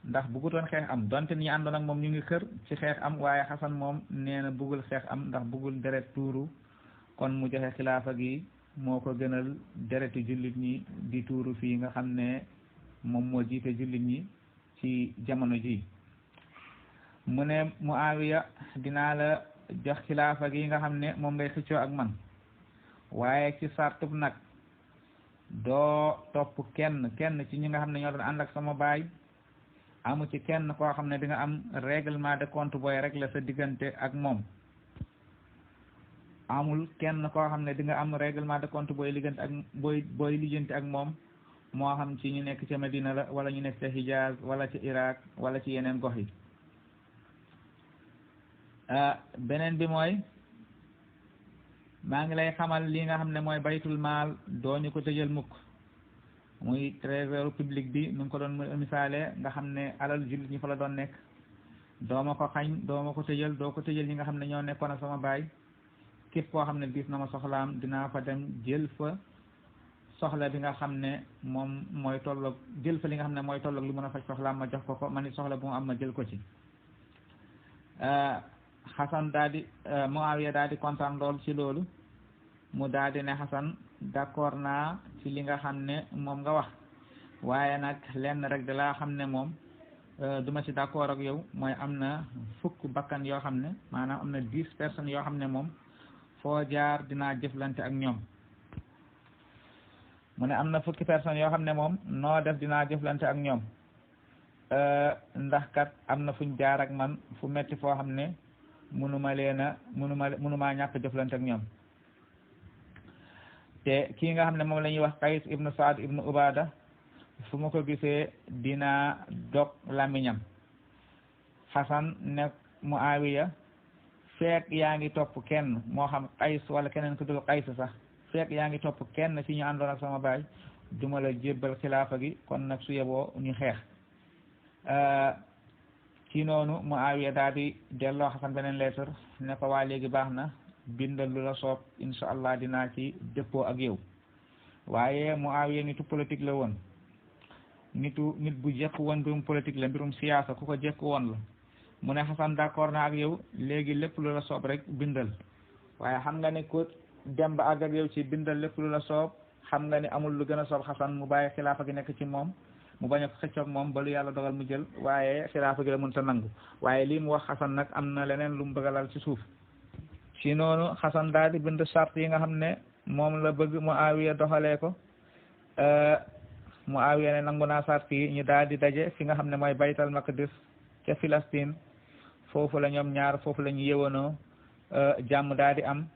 ndax bëggutoon xeex am donte ñi àndoon ak moom ñu ngi kër ci xeex am waaye Xasan moom nee na bëggul xeex am ndax bëggul deret tuuru kon mu joxe xilaafa gi moo ko gënal dereti jullit ñi di tuuru fii nga xam ne moom moo jiite jullit ñi ci jamono ji mu ne Muawiya dinaa la jox xilaafa gi nga xam ne moom ngay xëccoo ak man waaye ci sartub nag doo topp kenn ci ñi nga xam ne ñoo doon ànd ak sama baay amu ci kenn koo xam ne di nga am règlement de compte booy régler sa diggante ak moom amul kenn koo xam ne di nga am règlement de compte booy liggante ak booy lijjanti ak moom moo xam ci ñu nekk ca Medina la wala ñu nekk ca Hijaz wala ci Irak wala ci yeneen gox yi beneen bi mooy maa ngi lay xamal li nga xam ne mooy baytul maal dooñu ko tëjal mukk muy trésor public bi nu ngi ko doon misaale nga xam ne alal jullit ñi fa la doon nekk dooma ko xañ dooma ko tëjal doo ko tëjal ñi nga xam ne ñoo nekkoon ak sama baay képp koo xam ne gis na ma soxlaam dinaa fa dem jël fa soxla bi nga xam ne moom mooy tolloog jël fa li nga xam ne mooy tolloog lu mën a faj soxlaam ma jox ko man it soxla bu mu am ma jël ko ci Xasan daal di Muawiya daal di kontaan lool ci loolu mu daal di ne Xasan d'accord naa ci li nga xam ne moom nga wax waaye nag lenn rek da laa xam ne moom duma ci d'accord ak yow mooy am na fukk bakkan yoo xam ne maanaam am na 10 personnes yoo xam ne moom foo jaar dinaa jëflante ak ñoom mu ne am na fukki personnes yoo xam ne moom noo def dinaa jëflante ak ñoom ndax kat am na fuñ jaar ak man fu metti foo xam ne mënumaa ñàkk jëflante ak ñoom te kii nga xam ne moom la ñuy wax Qays ibnu Saad ibnu Ubada fu ma ko gisee dinaa dog làmmiñam Xasan ne Muawiya feek yaa ngi topp kenn moo xam Qays wala keneen ku dul Qays sax feek yaa ngi topp kenn ci ñu àndoon ak sama baay duma la jébbal xilaafa gi kon nag su yeboo ñu xeex ci noonu Muawiya daal di delloo Xasan beneen lettre ne ko waa léegi baax na bindal lu la soob insha allah dinaa ci dëppoo ak yow waaye Muawiya nitu politique la woon nit bu jekk woon mbirum politique la mbirum siyaasa ku ko jekk woon la mu ne Xasan d'accord naa ak yow léegi lépp lu la soob rek bindal waaye xam nga ne ko dem ba àgg ak yow ci bindal lépp lu la soob xam nga ne amul lu gën a soob Xasan mu bàyyi xilaafa gi nekk ci moom mu bañ a xëccoog moom ba lu yàlla dogal mu jël waaye xilaafa gi la mënta nangu waaye lii mu wax Xasan nag am na leneen lu mu bëggalal ci suuf ci noonu Xasan daal di bind charte yi nga xam ne moom la bëgg Muawiya doxalee ko Muawiya ne nangu naa charte yi ñu daal di daje fi nga xam ne mooy baytal maqdis ca Palestine foofu la ñoom ñaar foofu la ñu yëwanoo jàmm daal di am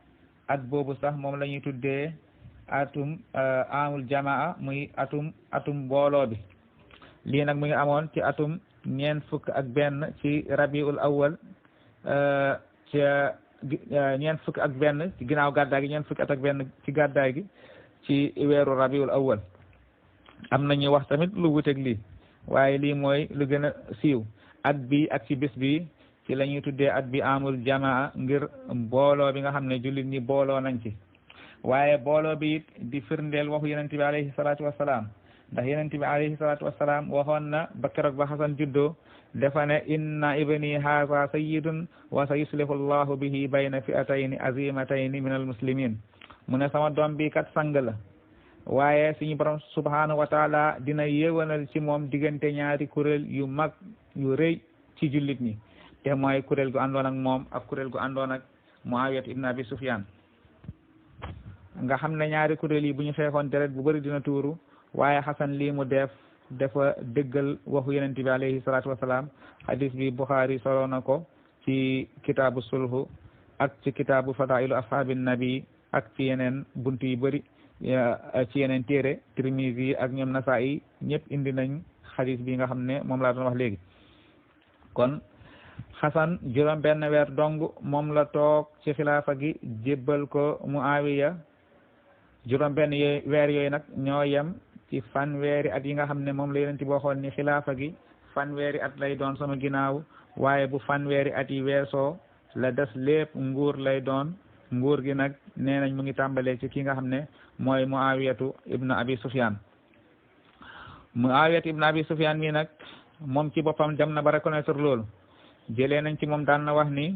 at boobu sax moom la ñuy tuddee atum amul jamaa muy atum mbooloo bi lii nag mu ngi amoon ci atum 41 ci rabiul awwal ci 41 ci ginnaaw gàddaay gi 41 ci gàddaay gi ci weeru rabiul awwal am na ñuy wax tamit lu wuteeg lii waaye lii mooy lu gën a siiw at bi ak ci bis bi ci la ñuy tuddee at bi amul jamaa ngir booloo bi nga xam ne jullit ñi booloo nañ ci waaye booloo bi it di firndeel waxu yonent bi alayhi salaatu wassalaam ndax yonent bi alayhi salaatu wassalaam waxoon na ba keroog ba Xasan juddoo dafa ne inna ibni haza sayyidun wa sa yuslihu allahu bihi bayna fi'atayni azimatayni min al muslimin mu ne sama doom bi kat sang la waaye suñu borom subhanahu wa taala dina yéwanal ci moom diggante ñaari kuréel yu mag yu rëy ci jullit ñi te mooy kuréel gu àndoon ak moom ak kuréel gu àndoon ak Muawiya ibn Abi Sufyan nga xam ne ñaari kuréel yi bu ñu xeexoon deret bu bëri dina tuuru waaye Xasan lii mu dafa dëggal waxu yonent bi alayhi salaatu wasalaam hadis bi Bukhari solo na ko ci kitaabu sulhu ak ci kitaabu fadailu ashaabi nabi ak ci yeneen buntu yu bëri ci yeneen téere Tirmizi ak ñoom Nasaa'i ñëpp indi nañ hadis bi nga xam ne moom laa doon wax léegi kon Xasan juróom benn weer dong moom la toog ci xilaafa gi jébbal ko Muawiya juróom benn weer yooyu nag ñoo yem ci fanweeri at yi nga xam ne moom la yonent bi waxoon ni xilaafa gi fanweeri at lay doon sama ginnaaw waaye bu fanweeri at yi weesoo la des lépp nguur lay doon nguur gi nag nee nañ mu ngi tàmbalee ci ki nga xam ne mooy Muawiyatu ibn Abi Sufyan Muawiyatu ibn Abi Sufyan mi nag moom ci boppam dem na ba reconnaître loolu jëlee nañ ci moom daan na wax ni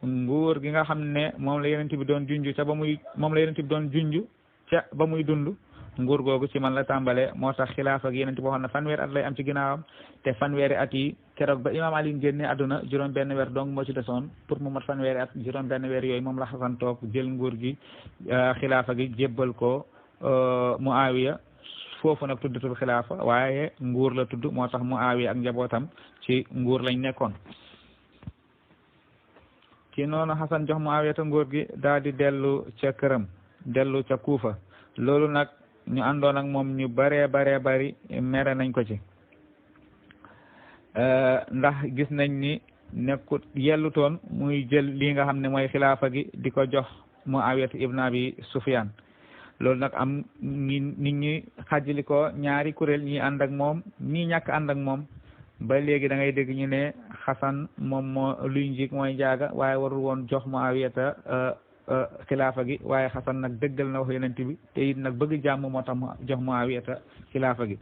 nguur gi nga xam ne moom la yonent bi doon junj ca ba muy moom la yonent bi doon junj ca ba muy dund nguur googu ci man la tàmbale moo tax xilaafa gi yonent bi waxoon na fanweeri at lay am ci ginnaawam te fanweeri at yi keroog ba imaam Ali génne àdduna juróom benn weer dong moo ci desoon pour mu mat fanweeri at juróom benn weer yooyu moom la Xasan toog jël nguur gi xilaafa gi jébbal ko Muawiya foofu nag tuddatul xilaafa waaye nguur la tudd moo tax Muawiya ak njabootam ci nguur lañ nekkoon ci noonu Xasan jox Muawiya te nguur gi daal di dellu ca këram dellu ca Kuufa loolu nag ñu àndoon ak moom ñu baree bari mere nañ ko ci ndax gis nañ ni nekkut yellutoon muy jël lii nga xam ne mooy xilaafa gi di ko jox Muawiya ibn Abi Sufyan loolu nag am nit ñi xajali ko ñaari kuréel ñi ànd ak moom ñi ñàkk ànd ak moom ba léegi da ngay dégg ñu ne Xasan moom moo luy njiig mooy njaaga waaye warul woon jox Muawiya xilaafa gi waaye Xasan nag dëggal na wax yonent bi te it nag bëgg jàmm moo tax mu jox Muawiya xilaafa gi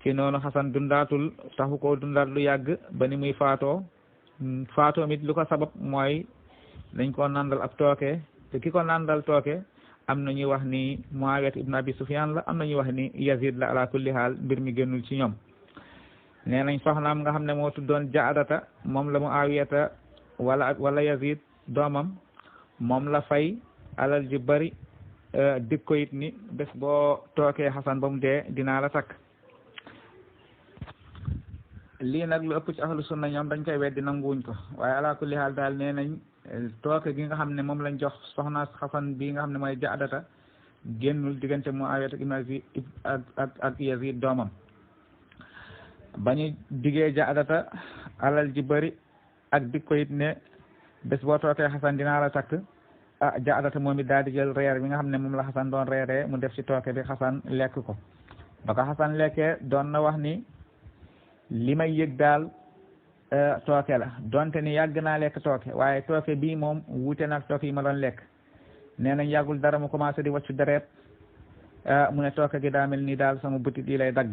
ci noonu Xasan dundaatul taxu koo dundaat lu yàgg ba ni muy faatoo mit lu ko sabab mooy dañ ko nandal ab tooke te ki ko nandal tooke am na ñuy wax ni Muawiya ibn Abi Sufyan la am na ñuy wax ni Yazid la ala kulli haal mbir mi génnul ci ñoom nee nañ soxnaam nga xam ne moo tuddoon Jaadata moom la Muawiya wala Yazid doomam moom la fay alal ji bari dik ko it ni bés boo tookee Xasan ba mu dee dinaa la takk lii nag lu ëpp ci ahlu sunna ñoom dañ koy weddi nanguwuñ ko waaye ala kulli haal daal nee nañ tooke gi nga xam ne moom lañ jox soxna Xasan bii nga xam ne mooy Jaadata génnul diggante Muawiya ibn Yazid ak Yazid doomam bañu diggee Jaadata alal ji bari ak dik ko it ne bés boo tookee Xasan dinaa la takk Jaadata moom it daal di jël reer bi nga xam ne moom la Xasan doon reeree mu def ci tooke bi Xasan lekk ko ba ko Xasan lekkee doon na wax ni li may yëg daal tooke la donte ni yàgg naa lekk tooke waaye tooke bii moom wuute nag tooke yi ma doon lekk nee nañ yàggul dara mu commencé di wàccu deret mu ne tooke gi daa mel ni daal sama butit yi lay dagg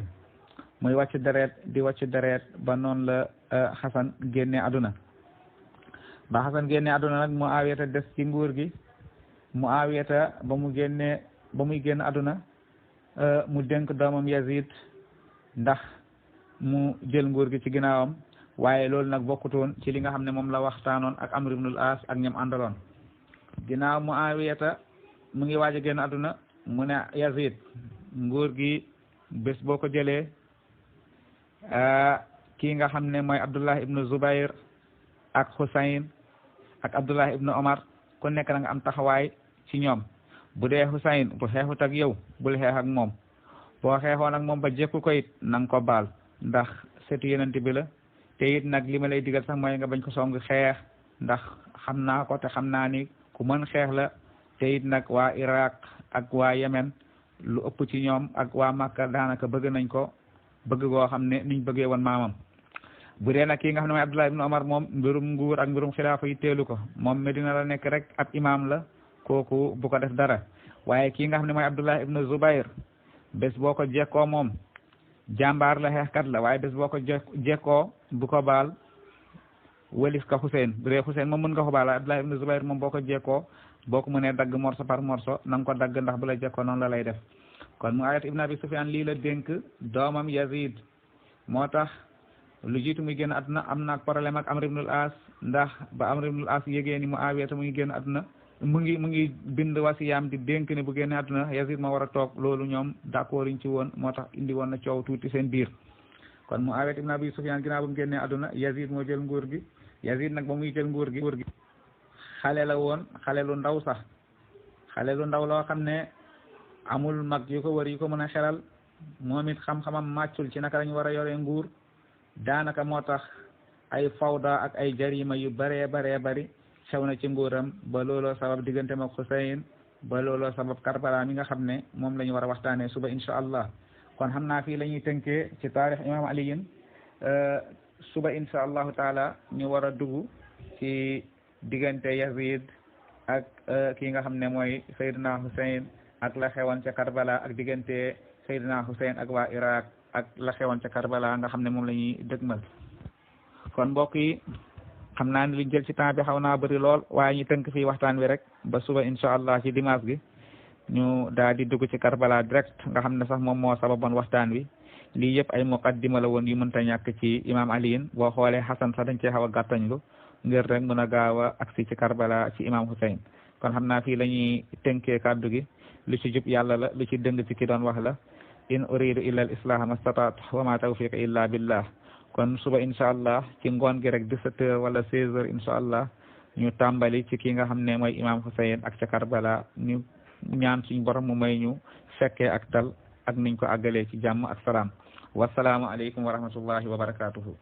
muy wàccu deret di wàccu deret ba noonu la Xasan génne àdduna ba Xasan génne àdduna nag Muawiya des ci nguur gi Muawiya ba muy génn àdduna mu dénk doomam Yazid ndax mu jël nguur gi ci ginnaawam waaye loolu nag bokkutoon ci li nga xam ne moom la waxtaanoon ak Amr ibn al-As ak ñam àndaloon ginnaaw Muawiya mu ngi waaj a génn àdduna mu ne Yazid nguur gi bés boo ko jëlee kii nga xam ne mooy Abdullah ibn Zubayr ak Husayn ak Abdullah ibn Omar ku nekk na nga am taxawaay ci ñoom bu dee Husayn bu xeexut ak yow bul xeex ak moom boo xeexoon ak moom ba jekku ko it na nga ko baal ndax setu yonent bi la te it nag li ma lay digal sax mooy nga bañ ko song xeex ndax xam naa ko te xam naa ni ku mën xeex la te it nag waa Iraq ak waa Yemen lu ëpp ci ñoom ak waa Makka daanaka bëgg nañ ko bëgg goo xam ne niñ bëggee woon maamam bu dee nag kii nga xam ne mooy Abdullah ibn Omar moom mbirum nguur ak mbirum xilaafa yi teelu ko moom Medina la nekk rek ab imam la kooku bu ko def dara waaye kii nga xam ne mooy Abdullah ibn Zubayr bés boo ko jekkoo moom jàmbaar la xeexkat la waaye bés boo ko jekkoo bu ko baal walif ka Xuseyn bu dee Xuseyn moom mën nga ko baal Abdullah ibn Zubayr moom boo ko jekkoo boo ko mënee dagg morso par morso na nga ko dagg ndax bu la jekkoo noonu la lay def kon Muawiya ibn Abi Sufyan lii la dénk doomam Yazid moo tax lu jiitu muy génn àdduna am naag problème ak Amr ibn al-As ndax ba Amr ibn al-As yégée ni Muawiya muy génn àdduna mu ngi bind wasiyaam di dénk ne bu génne àdduna Yazid ma war a toog loolu ñoom d'accord ñu ci woon moo tax indi woon na coow tuuti seen biir kon Muawiya ibn Abi Sufyan ginnaaw ba mu génnee àdduna Yazid moo jël nguur gi Yazid nag ba muy jël nguur gi xale la woon xale lu ndaw sax xale lu ndaw loo xam ne amul mag yu ko wër yu ko mën a xelal moom it xam-xamam màccul ci naka lañu war a yoree nguur daanaka moo tax ay fawda ak ay jarima yu baree bari xew na ci nguuram ba looloo sabab digganteem ak Xuseyn ba looloo sabab Karbala mi nga xam ne moom la ñu war a waxtaanee suba incha allah kon xam naa fii la ñuy tënkee ci taarix imam aliyin suba incha allahu taala ñu war a dugg ci diggante Yazid ak kii nga xam ne mooy Seydina Xuseyn ak la xewoon ca Karbala ak diggante Seydina Xuseyn ak waa Iraq ak la xewoon ca Karbala nga xam ne moom la ñuy dëgmal kon mbokk yi xam naa ne liñ jël ci temps bi xaw naa bëri lool waaye ñu tënk fii waxtaan wi rek ba suba incha allah ci dimanche gi ñu daal di dugg ci Karbala direct nga xam ne sax moom moo sababoon waxtaan wi lii yëpp ay muqaddima la woon yu mënta ñàkk ci imam aliin boo xoolee Xasan sax dañ cee xaw a gàttañlu ngir rek mën a gaaw a agsi ci Karbala ci imam Husayn kon xam naa fii la ñuy tënkee kàddu gi lu ci jub yàlla la lu ci dëng ci ki doon wax la in uridu illa al islaha mastataatu wa ma tawfiq illa billah kon suba incha allah ci ngoon gi rek 17h wala 16h incha allah ñu tàmbali ci ki nga xam ne mooy imam Husayn ak ca Karbala ñu ñaan suñu borom mu may ñu fekkee ak tal ak niñ ko àggalee ci jàmm ak salaam wasalaamu aleykum wa rahmatullahi wa barakatuhu